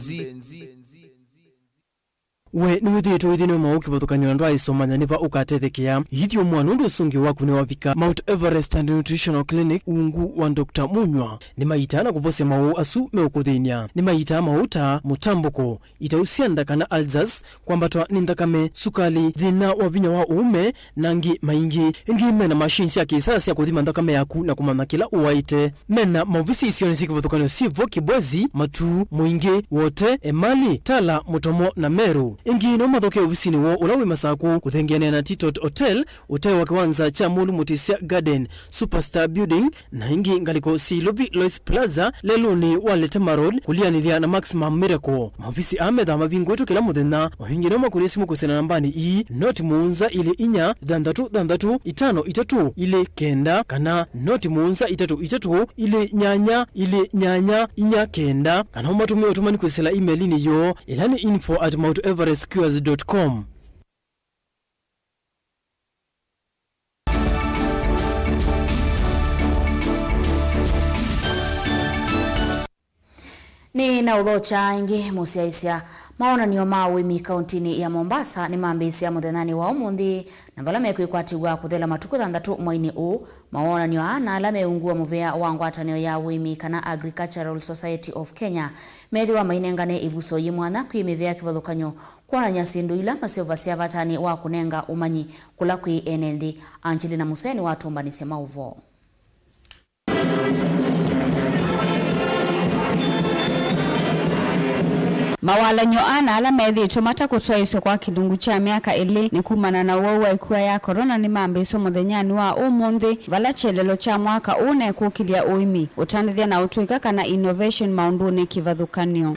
We nĩwĩthĩĩtwe wĩthĩnĩ wa maũũ kĩvathũkany'o na ndwaĩsomanya nĩ va ũkatethekea? Ithyũmũa nũndũ ũsũngĩo waku nĩwavika. Mount Everest and Nutritional Clinic, ungu wa Doctor Munywa, nĩmaitaa na kũvosya maũũ asu meũkũthĩny'a. Nĩmaitaa maũũ ta mũtambũko, itau sya nda kana ulcers, kwambatwa nĩ nthakame, sukali, thĩna wa vinya wa ũũme, na angĩ maingĩ. Ĩngĩ mena machine sya kĩsaa sya kũthima nthakame yaku na kũmanya kĩla ũwaĩte. Mena maovisi isionĩ syĩ kĩvathũkany'o syĩ vo Kibwezi, Matuu, Mwingĩ, Wote, Emali, Tala, Mũtomo na Meru. Ĩngĩ no mathokee ovisinĩ woo ũla wĩ Masaku, kũthengeanĩa na Titot Hotel, ũtee wa kĩwanza kya Mũlũ Mũtĩsya Garden, Superstar Building, na ĩngĩ ngalĩko syĩ Ilovi Lois Plaza, lelũnĩ wa Letema Road, kũlianĩlya na Maximum Miracle. Maovisi aa methaa mavingũĩtwe kĩla mũthenya. O ĩngĩ no makũnĩe simũ kwĩsĩla nambanĩ ii, noti mũonza ilĩ inya, thanthatũ thanthatũ, itano itatũ, ilĩ kenda, kana noti mũonza itatũ itatũ, ilĩ nyanya, ilĩ nyanya, inya kenda, kana ũmatũmĩe ũtũmani kwĩsĩla email-inĩ yoo, ĩla nĩ info at mount everest cures dot com. Nĩ na ũthokya ĩngĩ mũsyaĩĩsya. Mawonany'o ma ũĩmi kaũntĩnĩ ya Mombasa nĩmambĩĩsya mũthenyanĩ wa ũmũnthĩ, na vala mekwĩkwatĩw'a kũthela matukũ thanthatũ mweinĩ ũũ. Mawonany'o aa na ala meungu wa mũvĩa wa ngwatanĩo ya ũĩmi kana Agricultural Society of Kenya methĩwa mainengane ĩvuso yĩ mwanya kwĩ mĩvĩa kĩvathũkany'o kwonany'a syĩndũ ila maseũvasya vatanĩ wa kũnenga ũmanyi kũla kwĩ ene nthĩ. Angelina Museni watũmbanĩsye maũvoo. Mawalany'o ana ala methĩĩtwe matakũtwaĩsw'a kwa kĩlungu kya myaka ĩlĩ nĩ kumana na ũwau wa ĩkua ya corona nĩmambĩĩswe mũthenyanĩ wa ũmũnthĩ, vala kyelelo kya mwaka ũũ nekũkĩlya ũĩmi, ũtandĩthya na ũtũĩka kana innovation maũndũnĩ kĩvathũkany'o.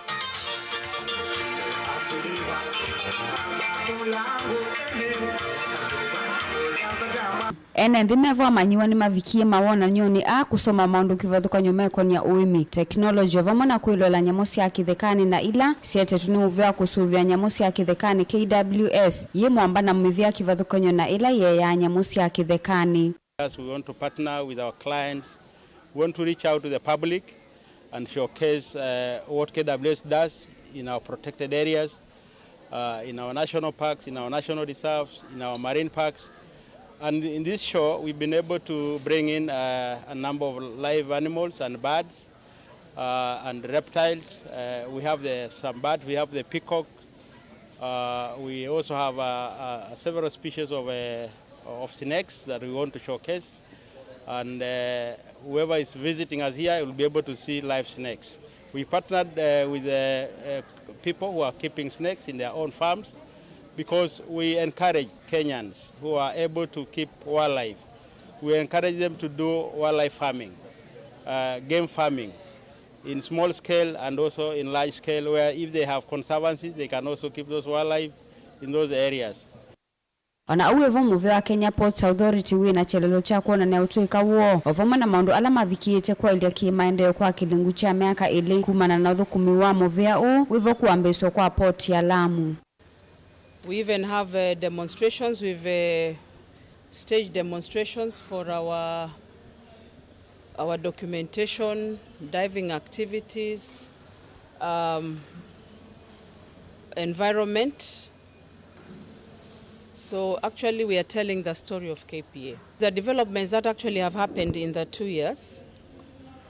Ene nthĩ meva amanyĩw'a nĩmavikie mawonany'onĩ aa kũsoma maũndũ kĩvathũkany'o mekonĩa ũĩmi, teknolongĩ, o vamwe na kwĩloela nyamũ sya kĩthekanĩ na ila syetetwe nĩ mũvĩa wa kũsũvĩa nyamũ sya kĩthekanĩ, K W S, yĩ mwamba na mĩvĩa kĩvathũkany'o na ĩla yeeaa nyamũ sya kĩthekanĩ. As we want to partner with our clients, we want to reach out to the public and showcase, uh, what K W S does in our protected areas, uh, in our national parks, in our national reserves, in our marine parks. And in this show, we've been able to bring in, uh, a number of live animals and birds, uh, and reptiles. Uh, we have the, some birds, we have the peacock. Uh, we also have, uh, uh, several species of, uh, of snakes that we want to showcase. And, uh, whoever is visiting us here will be able to see live snakes. We partnered, uh, with, uh, uh, people who are keeping snakes in their own farms because we encourage Kenyans who are able to keep wildlife, we encourage them to do wildlife farming, uh, game farming, in small scale and also in large scale, where if they have conservancies, they can also keep those wildlife in those areas. O na ũu wĩ vo, mũvĩa wa Kenya Ports Authority wĩ na kyelelo kya kwonany'a ũtũĩka woo, o vamwe na maũndũ ala mavikĩĩte kwaĩlya kĩ-maendeeo kwa kĩlungu kya myaka ĩlĩ kumana na ũthũkũmi wa mũvĩa ũũ wĩ vo kũambĩĩsw'a kwa port ya Lamu. We even have, uh, demonstrations. We've, uh, staged demonstrations for our, our documentation, diving activities, um, environment. So actually, we are telling the story of K P A. The developments that actually have happened in the two years,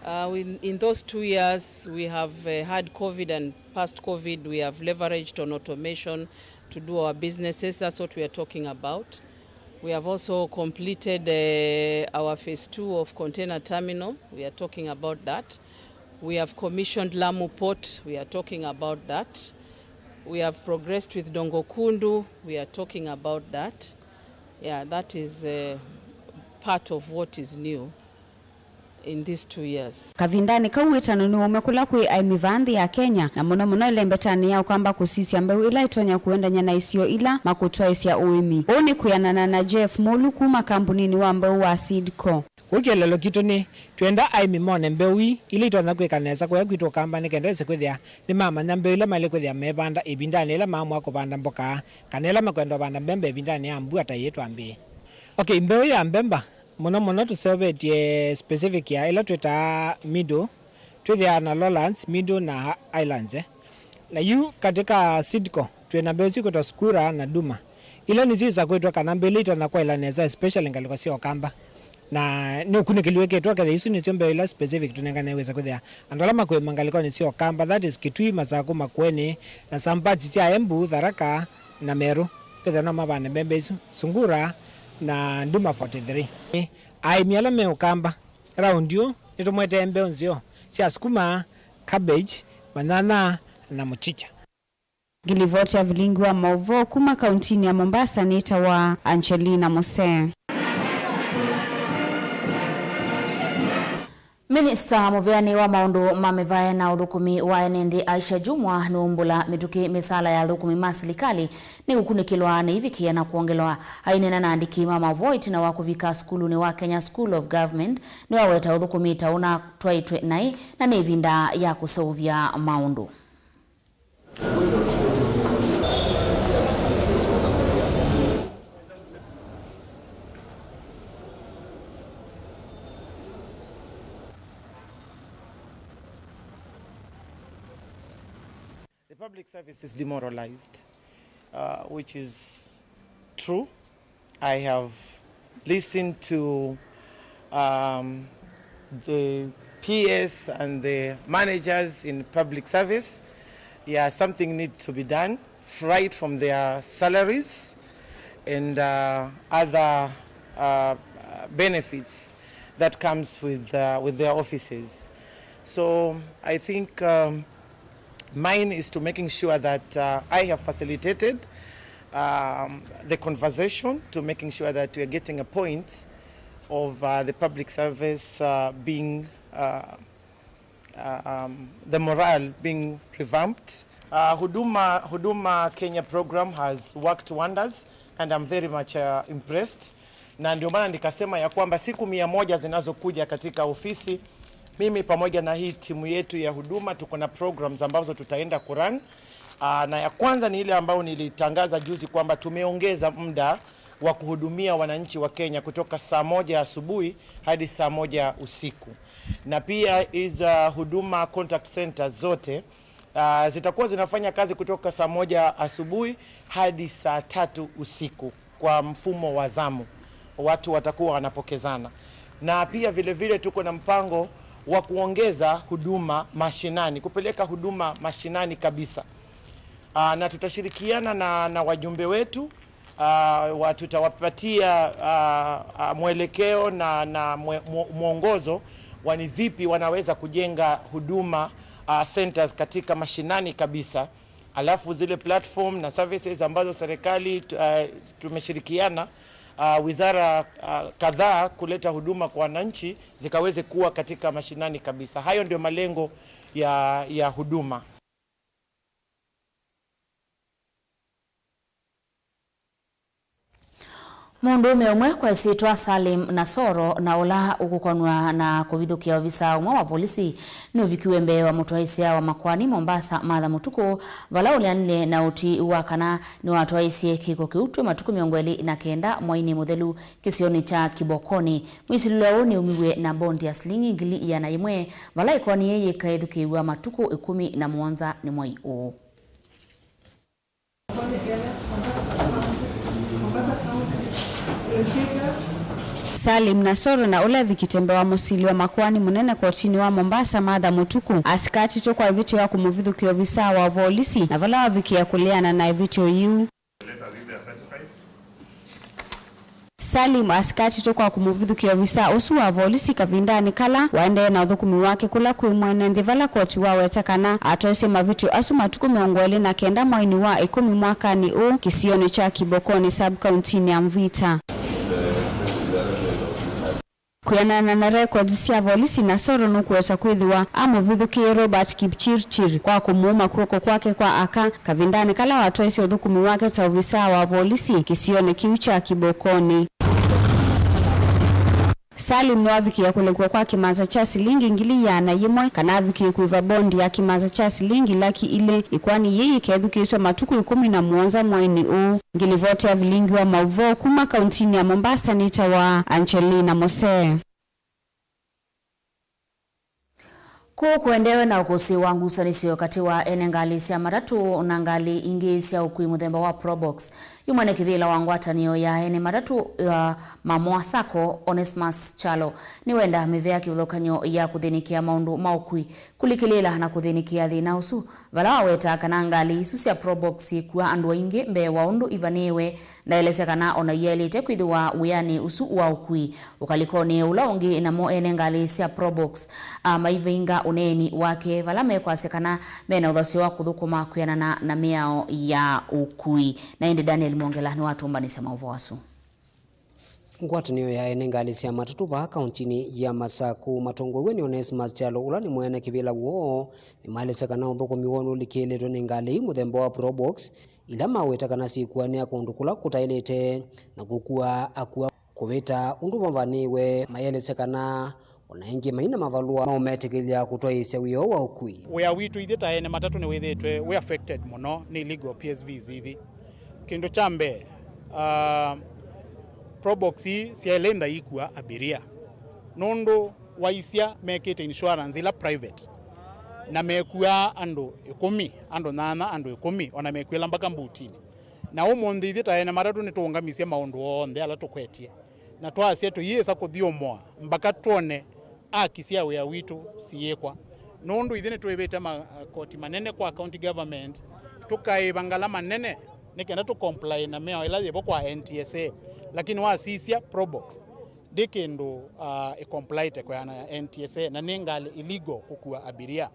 uh, in, in those two years, we have, uh, had COVID, and past COVID, we have leveraged on automation to do our businesses. That's what we are talking about. We have also completed, uh, our phase two of container terminal. We are talking about that. We have commissioned Lamu Port. We are talking about that. We have progressed with Dongo Kundu. We are talking about that. Yeah, that is, uh, part of what is new in these two years. Kavindanĩ kau, wĩtano nĩwaumya kũla kwĩ aĩmi vaa nthĩ ya Kenya, na mũno mũno ĩlembetanĩ ya Ũkamba kũsisya mbeũ ĩla ĩtonya kũendany'a na isio ila makũtwaĩsya ũĩmi. Ũũ nĩ kwĩanana na Jeff Mũlu kuma kambuninĩ wa mbeũ wa Seed Co. Kwoou kĩeleelo kitũ nĩ, twĩenda aĩmi mone mbeũ ii ila itonya kwĩka nesa kũya kwitũ Ũkamba nĩ kenda ĩse kwĩthĩa nĩmamanya mbeũ ila maĩle kwĩthĩa meevanda ĩvindanĩ yĩla maamũa kũvanda mboka, kana ĩla makwenda ũvanda mbemba ĩvindanĩ ya mbua ta ĩĩ twambĩĩe. Okay, mbeũ ya mbemba mũno mũno tũseũvĩtye specific ya ĩla twĩtaa middle, twĩthĩaa na lowlands, middle na highlands, eh. Na yu katĩ ka Seed Co, twĩ na mbeũ syĩkwĩtwa Skura na Duma. Ila nĩsyo isakwĩtwe kana mbeũ ila itonya kwaĩla nesa, especially ngalĩko sya Ũkamba. Na nĩ ũkunĩkĩli wĩkĩtwe, kethĩa isu nĩsyo mbeũ ila specific tũnengane wĩsa kwĩthĩa andũ ala makũĩma ngalĩkonĩ sya Ũkamba, that is Kitui, Masaku, Makueni, na some parts sya Embu, Tharaka, na Meru, kwĩthĩa no mavande mbembe isu, Sungura na Duma forty-three. Aĩmi ala me Ũkamba, raundi ũũ nĩtũmwetee mbeũ nzeo sya sukuma, cabbage, manyanya, na mũchicha. Ngilivoti ya vilingi wa maũvoo kuma kauntinĩ ya Mombasa nĩtawa Angelina Mose. Minista mũveanĩ wa maũndũ ma mĩvae na ũthũkũmi wa ene nthĩ Aisha Jumwa nũmbũla mĩtũkĩ mĩsaala ya athũkũmi ma silikalĩ nĩkũkunĩkĩlwa nĩivikĩĩa na kwongelwa. Aineena na andĩki ma maũvoo ĩtina wa kũvika sukulunĩ wa Kenya School of Government, nĩwaweta ũthũkũmi ta ũnatwaĩtwe naĩ na nĩ ĩvinda ya kũseũvya maũndũ. The public service is demoralized, uh, which is true. I have listened to, um, the P S and the managers in public service. Yeah, something needs to be done, right from their salaries and, uh, other, uh, benefits that comes with, uh, with their offices. So I think, um, mine is to making sure that, uh, I have facilitated, um, the conversation to making sure that we are getting a point of, uh, the public service, uh, being, uh, uh, um, the morale being revamped. Uh, Huduma, Huduma Kenya program has worked wonders and I'm very much, uh, impressed. Na ndio maana nikasema ya kwamba siku mia moja zinazokuja katika ofisi, mimi pamoja na hii timu yetu ya Huduma tuko na programs ambazo tutaenda kurun. Ah, na ya kwanza ni ile ambayo nilitangaza juzi kwamba tumeongeza muda wa kuhudumia wananchi wa Kenya kutoka saa moja asubuhi hadi saa moja usiku. Na pia hizi Huduma contact centers zote, ah, zitakuwa zinafanya kazi kutoka saa moja asubuhi hadi saa tatu usiku kwa mfumo wa zamu. Watu watakuwa wanapokezana. Na pia vile vile tuko na mpango wa kuongeza huduma mashinani, kupeleka huduma mashinani kabisa. Ah, na tutashirikiana na, na wajumbe wetu, ah, wa, tutawapatia, ah, ah, mwelekeo na, na mwe-, mwo-, mwongozo wa ni vipi wanaweza kujenga huduma, ah, centers katika mashinani kabisa. Alafu zile platform na services ambazo serikali, ah, tumeshirikiana, ah, wizara, ah, kadhaa kuleta huduma kwa wananchi zikaweze kuwa katika mashinani kabisa. Hayo ndio malengo ya, ya Huduma. Mũndũũme ũmwe kwa ĩsyĩtwa Salim Nasoro, na ũla ũkũkonw'a na kũvithũkĩa ovisa ũmwe wa volisi, nĩũvikiwe mbee wa mũtwaĩsya wa makoani Mombasa Martha Mũtukũ, vala ũleanile na ũtwi wa kana nĩwatwaĩsye kĩko kĩu twĩ matukũ mĩongo ĩlĩ na kenda mweinĩ mũthelu kĩsionĩ kya Kibokoni. Mwĩsilĩlo ũũ nĩumiw'e na bondi ya silingi ngili ĩana yĩmwe, vala ĩkoani yĩĩ yĩkaĩthukĩĩw'a matukũ ĩkũmi na mũonza nĩ mwei ũũ. Salim Nasoro, na ũla evikĩte mbee wa mũsili wa makoani mũnene kotinĩ wa Mombasa Martha Mũtukũ, asika atitwe kwa ĩvĩtyo ya kũmũvithũkĩa ovisaa wa volisi, na vala wavikĩĩa kũleana na ĩvĩtyo yĩu. Salim asika atitwe kwa kũmũvithũkĩa ovisaa ũsu wa volisi kavindanĩ kala waendee na ũthũkũmi wake kũla kwĩ mwene nthĩ, vala koti waweta kana atwaisye mavĩtyo asu matukũ mĩongo ĩlĩ na kenda mweinĩ wa ĩkũmi mwakanĩ ũũ kĩsionĩ kya Kibokoni, sub-kauntinĩ ya Mvita. Kwĩanana na records sya volisi, Nasoro nũkũweta kwĩthĩwa amũvithũkĩie Robert Kipchirchir kwa kũmũũma kw'oko kwake kwa aka kavindanĩ kala watwaisye ũthũkũmi wake ta ovisaa wa volisi kĩsionĩ kĩu kya Kibokoni. Salim nĩwavikĩĩa kũlekwa kwa kĩmanza kya silingi ngili ĩana yĩmwe kana avikĩe kũĩva bondi ya kĩmanza kya silingi laki ilĩ. Ĩkoani yĩĩ yĩkethukĩĩsw'a matukũ ĩkũmi na mũonza mweinĩ ũũ. Ngilivoti ya vilingi wa maũvoo kuma kauntinĩ ya Mombasa nĩtawa Angelina Mose. Kũu kũendeewe na ũkũsĩ wa ngusanĩsyo katĩ wa ene ngalĩ sya matatũ na ngalĩ ingĩ sya ũkui mũthemba wa Probox, Yu mwene kĩvĩla wa ngwatanĩo ya ene matatũ ya Mamoa Sacco, Onesmus Kyalo, nĩwenda mĩvĩa kĩvathũkany'o ya kũthĩnĩkĩa maũndũ ma ũkui, kũlikĩlĩĩla na kũthĩnĩkĩa thĩna ũsu, vala waweta kana ngalĩ isu sya Probox syĩkua andũ aingĩ mbee wa ũndũ ivanĩĩwe. Ndaelesya kana ona iyaĩlĩte kwĩthĩwa wĩanĩ ũsu wa ũkui. Ũkalĩkonĩ ũla ũngĩ, namo ene ngalĩ sya Probox, a, maivinga ũneeni wake, vala mekwasya kana mena ũthasyo wa kũthũkũma kwĩanana na mĩao ya ũkui. Na ĩndĩ Daniel Mwongela nĩwatũmbanĩsya maũvoo asu. Ngwatanĩo ya ene ngalĩ sya matatũ vaa kauntinĩ ya Masaku, matongoew'e nĩ Onesmus Kyalo, ũla nĩ mwene kĩvĩla woo, nĩmaelesya kana ũthũkũmi woo nũlikĩlĩtwe nĩ ngalĩ ii mũthemba wa Probox, ila maweta kana syĩkuanĩa kũndũ kũla kũtaĩlĩte na kũkua akua kũvĩta ũndũ mavanĩĩwe. Maelesya kana o na ĩngĩ maina mavalũa maũmetĩkĩlya kũtwaĩĩsya wĩa ũũ wa ũkui. Wĩa witũ ithyĩ ta ene matatũ nĩwĩthĩĩtwe wĩ affected mũno nĩ illegal P S Vs ithi. Kĩndũ kya mbee, ah, Probox ii syaĩle ĩtha ikua abiria, nũndũ waisya mekĩte insurance ila private, na mekuaa andũ ĩkũmi, andũ nyanya, andũ ĩkũmi, ona mekuĩla mbaka mbutinĩ. Na ũmũnthĩ ithyĩ ta ene matatũ nĩtũũngamisye maũndũ onthe ala tũkwetye, na twasya tũyĩsa kũthyũmũa mbaka twone aki sya wĩa witũ siyĩkwa, nũndũ ithyĩ nĩtwĩvĩte makoti manene kwa county government, tũkaĩva ngalama nene nĩ kenda tũ comply na mĩao ĩla yĩvo kwa N T S A. Lakini wasisya Probox, ndĩ kĩndũ, ah, ĩ complied kwĩana na N T S A, na nĩ ngalĩ illegal kũkua abiria.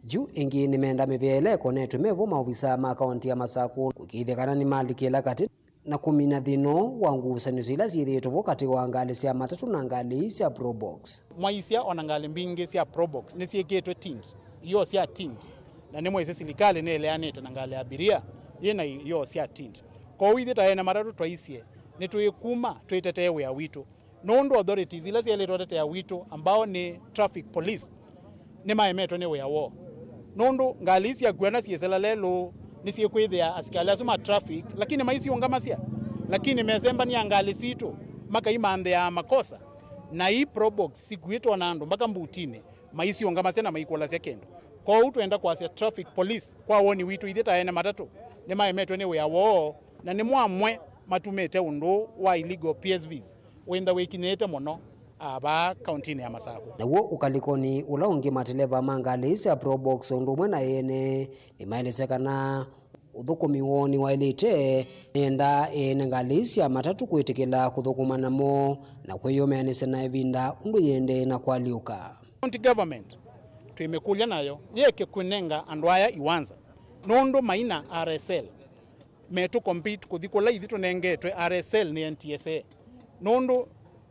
Yu ĩngĩ nĩmenda mĩvĩa ĩla ĩkonetwe mevo maovisaa ma kaunti ya Masaku kũĩkĩĩthya kana nĩmalikĩla katĩ na kũmina thĩna ũũ wa ngusanĩsyo ila syĩthĩĩtwe vo katĩ wa ngalĩ sya matatũ na ngalĩ ii sya Probox. Mwaisya ona ngalĩ mbingĩ sya Probox nĩsyĩkĩtwe tint, ioo sya tint, na nĩmwĩsĩ silikalĩ nĩĩleanĩte na ngalĩ ya abiria yĩ na ioo sya tint. Kwoou ithyĩ ta ene matatũ twaisye nĩtwĩkuma twĩtetee wĩa witũ. Nũndũ authorities ila syaĩlĩtwe ũtetea witũ, ambao nĩ traffic police, nĩmaemetwe nĩ wĩa woo. Nũndũ ngalĩ ii syakuana syĩsĩla lelũ, nĩsyĩkwĩthĩa asikalĩ asu ma traffic, lakini maisiũngamasya, lakini mesembania ngalĩ sitũ, makaimanthĩaa makosa, na ii Probox sikuĩtwe na andũ mbaka mbutinĩ, maisiũngamasya na maikũlasya kĩndũ. Kwoou twenda kwasya traffic police, kwa woni witũ, ithyĩ ta ene matatũ, nĩmaemetwe nĩ wĩa woo, na nĩmo amwe matumĩte ũndũ wa illegal P S Vs wĩntha wĩkinyĩĩte mũno, a, vaa kauntinĩ ya Masaku. Naw'o ũkalĩkonĩ ũla ũngĩ, mateleva ma ngalĩ sya Probox ũndũ ũmwe na ene nĩmaelesya kana ũthũkũmi woo nĩwaĩlĩte, nĩenda ene ngalĩ sya matatũ kwĩtĩkĩla kũthũkũma namo na kwĩyũmeanĩsya na ĩvinda ũndũ yĩendee na kũalyũka. County government twĩmĩkũlya nayo yĩeke kũnenga andũ aya iwanza, nũndũ maina R S L metũ compete kũthi kũla ithyĩ tũnengetwe R S L nĩ N T S A, nũndũ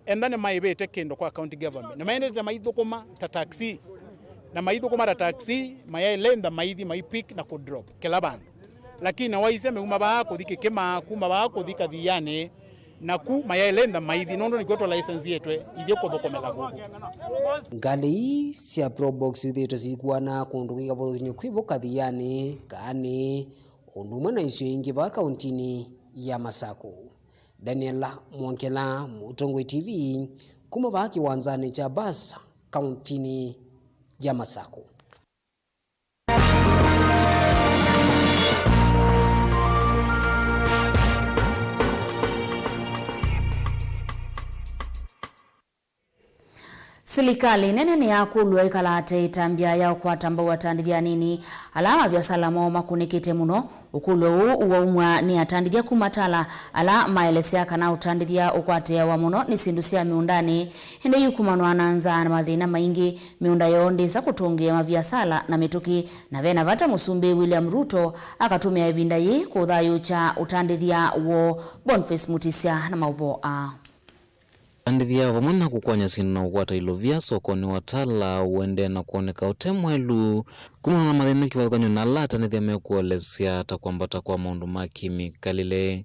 enda nĩmaĩvĩte kĩndũ kwa county government, nĩmaendete maithũkũma ta taxi, na maithũkũma ta taxi, mayaĩle ntha maithi maipick na kũdrop kĩla vandũ. Lakini waisya meuma vaa kũthi Kĩkĩma, kuma vaa kũthi Kathianĩ, naku mayaĩle ntha maithi, nũndũ nĩkw'o tũlaisensiĩtwe ithyĩ kũthũkũmĩla kũkũ. Ngalĩ ii sya Probox syĩthĩĩtwe siikuana kũndũ kwĩ kĩvathũkany'o kwĩ vo Kathianĩ, Kaanĩ, ũndũ ũmwe na isio ingĩ vaa kauntinĩ ya Masaku. Daniela Mwongela, Mũtongoi T V, kuma vaa kĩwanzanĩ kya bus kauntinĩ ya Masaku. Silikalĩ nene nĩyakũlw'a ĩkala ata ĩtambya ya ũkwata mbau atandĩthya anini ala maviasala moo makũnĩkĩte mũno. Ũkũlyo ũũ waumw'a nĩ atandĩthya kuma Tala, ala maelesya kana ũtandĩthya ũkwatĩawa mũno nĩ syĩndũ sya mĩũndanĩ, ĩndĩ ikumanwa na nzaa na mathĩna maingĩ. Mĩũnda yoo ndĩsa kũtũngĩa maviasala na mĩtũkĩ, na vena vata Mũsumbĩ William Ruto akatũmĩa ĩvinda yĩĩ kũthayũũkya ũtandĩthya woo. Boniface Mutisya na maũvoo aa. Ũtandĩthya vamwe na kũkwany'a syĩndũ na kũkwata ilovia sokonĩ wa Tala ũendee na kwoneka ũte mwaĩlu kumana na mathĩna kĩvathũkany'o na ala atandĩthya mekũelesya ta kwambata kwa maũndũ ma kĩmĩkalĩle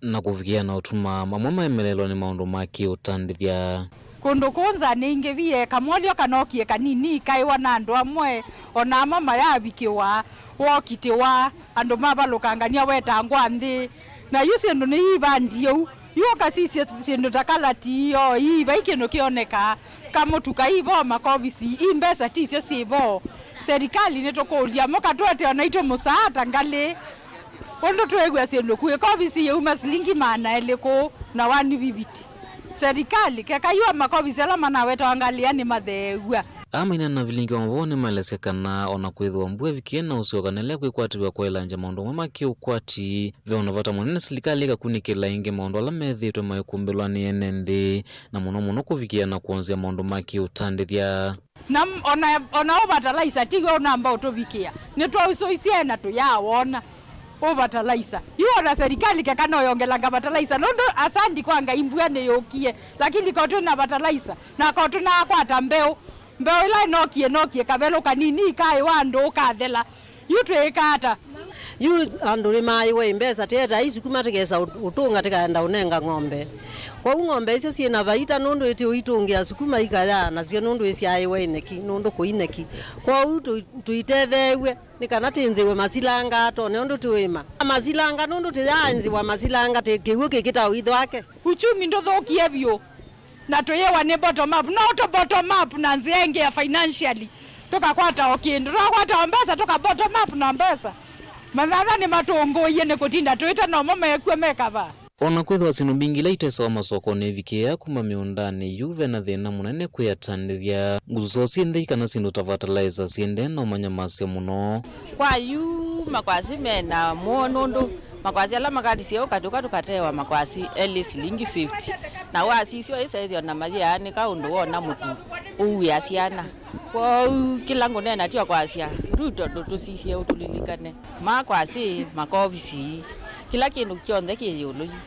na kũvikĩa na ũtuma amwe maemelelwa nĩ maũndũ ma kĩ-ũtandĩthya. Kũndũ kũũ nzaa nĩ ingĩ, viee kamwolyo kanokie kanini kaĩwa na andũ amwe, o na amwe mayavikĩwa, wokitĩwa, andũ mavalũkangany'a wetangwa nthĩ. Na yu syĩndũ nĩyivandie ũu. Yu ũkasisya syĩndũ ta kalati, o ii, vai kĩndũ kĩonekaa. Kamũtu kaivo, makovisi, ii mbesa ti syo syĩvo. Serikali nĩtũkũlya, mũkatũete o naitũ mũsaata ngalĩ. Ũndũ twĩw'a syĩndũ kuĩ, kovisi yĩuma silingi maana elĩ kũũ na one fifty. Serikali, keka yu makovisi ala manawetawa ngalĩa nĩmatheew'a. Aa maineena na vilingi wa mavoo nĩmaelesya kana o na kwĩthĩwa mbua ĩvikie na ũsyoka, nĩlea kwĩkwatĩw'a kwaĩlangya maũndũ amwe ma kĩũkwati, ve o na vata mũnene silikalĩ ĩkakunĩkĩla ĩngĩ maũndũ ala methĩĩtwe maikumbĩlwa nĩ ene nthĩ, na mũno mũno kũvikĩa na kwonzea maũndũ ma kĩũtandĩthya. Na m-, ona, ona ũ fertilizer tiw'o ũnamba ũtũvikĩa. Nĩtwausũisye na tũyawona ũ fertilizer. Yu ona serikali keka no yongelanga fertilizer. Nũndũ asandi kwa Ngai mbua nĩyũkie. Lakini ko twĩ na fertilizer. Na ko tũnakwata mbeũ. Mbeũ ĩla ĩnokie, ĩnokie kavelũ kanini, ikaĩwa andũ ũkathela. Yu twĩĩka ata? Yu andũ nĩmaaĩwe mbesa, tĩeta isukuma tĩkesa ũt-, ũtũnga tĩkaenda ũnenga ng'ombe. Kwoou ng'ombe icio syĩ na vaita nũndũ itiũitũngĩa sukuma ikayaa nasyo nũndũ isyaĩwe nyeki, nũndũ kũi nyeki. Kwoou tũi-, tũitetheew'e nĩ kana tĩnzĩwe masilanga tone ũndũ tũĩma. Masilanga nũndũ tĩyaanzĩwa masilanga tĩ kĩw'ũ kĩkĩta ũitho wake. Uchumi ndũthũkie vyũ. Na tũyĩwa nĩ bottom up. No tũ bottom up na nzĩa ĩngĩ ya financially. Tũkakwata o kĩndũ. Tũkakwata o mbesa, tũka bottom up na mbesa. Manyanya nĩmatũngũie nĩ kũtinda tũĩte nomo mekw'a mekavaa. O na kwĩthĩwa syĩndũ mbingĩ ila itesawa masokonĩ ivikĩĩa kuma mĩũndanĩ, yu ve na thĩna mũnene kwĩ atandĩthya. Nguso syĩ nthei kana syĩndũ ta fertilizer syĩendee na ũmanyamasya mũno. Kwa yu makwasi me na mũo nũndũ makwasi ala makatisie ũkatũka tũkatewa makwasi elĩ silingi fifty. Na wasisya ĩsa ĩthĩwa na mayĩanĩka ũndũ wona mũtu ũuĩa syana. Kwoou kĩla ngũneena tyo kwasya Ruto ndũtũsisye ũtũlilikane. Makwasi, makovisi, kĩla kĩndũ kyonthe kĩ ĩũlũ yu.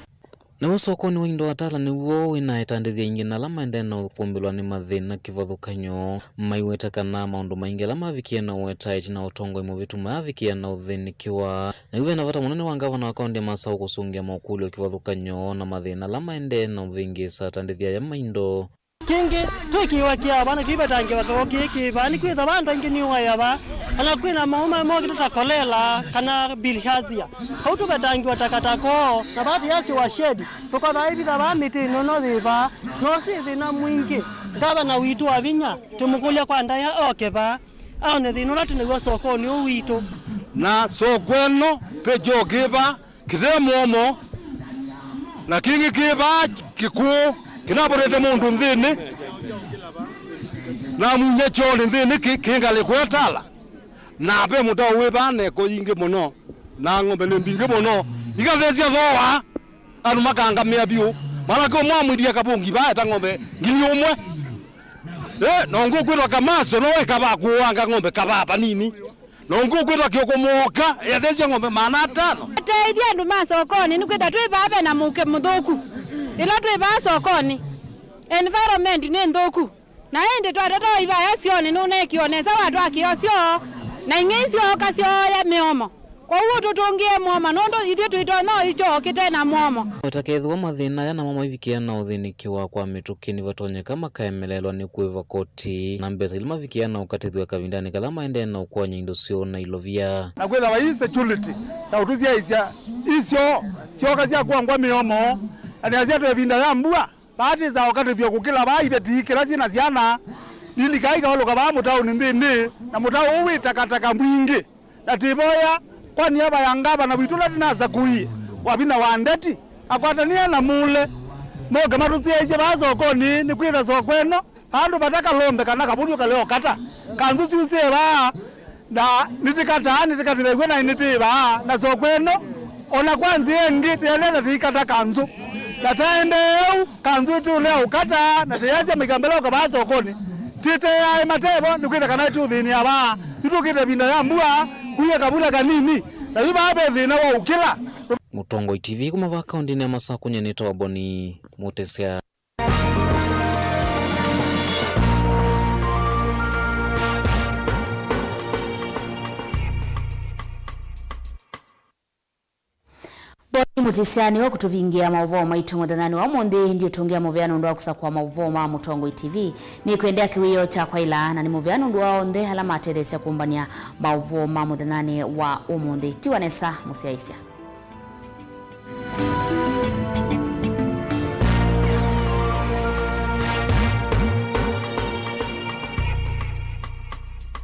Naw'o sokonĩ wa indo, Atala nĩw'o wĩ na atandĩthya aingĩ na ala maendee na ũkumbĩlwa nĩ mathĩna kĩvathũkany'o. Maiweta kana maũndũ maingĩ ala mavikie na ũweta ĩtina wa ũtongoi mũvĩtu mayavikie na ũthĩnĩkĩwa. Na yu ve na vata mũnene wa ngavana wa kaũntĩ ya Masaũ kũsũngĩa mokũlyo kĩvathũkany'o na mathĩna ala maendee na ũvĩngĩĩsa atandĩthya aya ma indo. Kĩngĩ, twĩ kĩĩwa kĩa vaa, na kĩu vetangĩwa kĩw'ũ kĩĩ kĩ vaa, nĩkwĩthĩwa andũ aingĩ nĩũaĩa vaa, kana kwĩ na maũũ ma mokĩte ta kolera kana bilharzia. Kau tũvetangĩwa takataka oo, na vaa tũyakĩwa shedi, tũkothaa ivitha vaa mĩtĩ ĩno yĩ vaa, no syĩ thĩna mwingĩ. Ngavana witũ wa vinya, tũmũkũlya kwa ndaĩa oke vaa, aone thĩna ũla twĩ naw'o sokonĩ ũũ witũ. Na soko ĩno, pĩkyo kĩ vaa, kĩte mũomo, na kĩngĩ kĩ vaa kĩkũũ, kĩnavotete mũndũ nthĩnĩ, na munya kyoonĩ nthĩnĩ kĩ, kĩ ngalĩko ya Tala. Na ve mũtaũ wĩ vaa na ĩko yingĩ mũno, na ng'ombe nĩ mbingĩ mũno, ikathesya thooa, andũ makangamĩa vyũ. Mwanake ũmwe amwĩtie kavũngi vaa eta ng'ombe ngili ũmwe. Eh, na ũngĩ ũkwĩtwa Kamaso, no ĩkavaa kũũanga ng'ombe kavaa vanini. Na ũngĩ ũkwĩtwa Kĩoko Mwoka, ethesya ng'ombe maana atano. Teithya andũ ma sokonĩ, nĩkwĩtha twĩ vaa ve na mũuke mũthũku. Ĩla twĩ vaa sokonĩ, environment nĩ nthũku. Na ĩndĩ twatata ivaya syonĩ, nũneekiwe nesa watwakĩa ũsyo, na ing'ei syooka syooya mĩomo. Kwoou ũtũtũngĩe mũomo, nũndũ ithyĩ tũitonya ũikyoo kĩte na mũomo. O ta kethĩwa mathĩna aya namo maivikĩa na ũthĩnĩkĩwa kwa mĩtũkĩ, nĩvatonyeka makaemeleelwa nĩ kũĩva koti na mbesa ila mavikĩa na ũkatĩthw'a kavindanĩ kala maendee na ũkwany'a indo syoo na ilovia. Na kwĩthĩwa insecurity ya ũtũsyaĩĩsya isyo syoka sya kũangwa mĩomo, na nĩasya twĩ ĩvinda ya mbua, vaa tĩsaa ũkatĩthw'a kũkĩla vaa iveti kĩla syĩ na syana, ndilikaa ikaũlũka vaa mũtaũnĩ nthĩnĩ, na mũtaũ ũũ wĩ takataka mbwingĩ. Na tĩvoya kwa niava ya ngavana witũ ũla tũnasakũie, Wavinya wa Ndeti, akwatanĩe na Mũle, moke matũsyaĩĩsye vaa sokonĩ, nĩkwĩtha soko ĩno, vandũ vata kalombe kana kavũthyo kale o kata. Kanzũ syusĩe vaa, na nĩtĩkataa, nĩtĩkatĩthew'e na nĩtĩĩ vaa, na soko ĩno, o na kwa nzĩa ĩngĩ, tĩendee na tĩikata kanzũ. Na taendee ũu, kanzũ ĩtũlea ũkata, na tĩyasya maikambela ũka vaa sokonĩ. Tĩteae matevo, nĩkwĩtha kana ĩtũthĩnĩa vaa. Yu tũkĩte ĩvinda ya mbua, kuie kavula kanini, na yu vaa ve thĩna wa ũkĩla. Mũtongoi T V kuma vaa kaũntĩnĩ ya Masakũ, nyie nĩtawa Boni Mũtĩsya. Boni Mũtĩsya nĩwe ũkũtũvingĩa maũvoo maitũ mũthenyanĩ wa ũmũnthĩ. Ndiũtũngĩa mũvea nũndũ wa kũsakũa maũvoo ma Mũtongoi T V. Nĩkwendea kĩwĩoo kyakwa ĩla, na nĩ mũvea nũndũ wa onthe ala matetheesya kũmbany'a maũvoo ma mũthenyanĩ wa ũmũnthĩ. Tiwa nesa, mũsyaĩĩsya.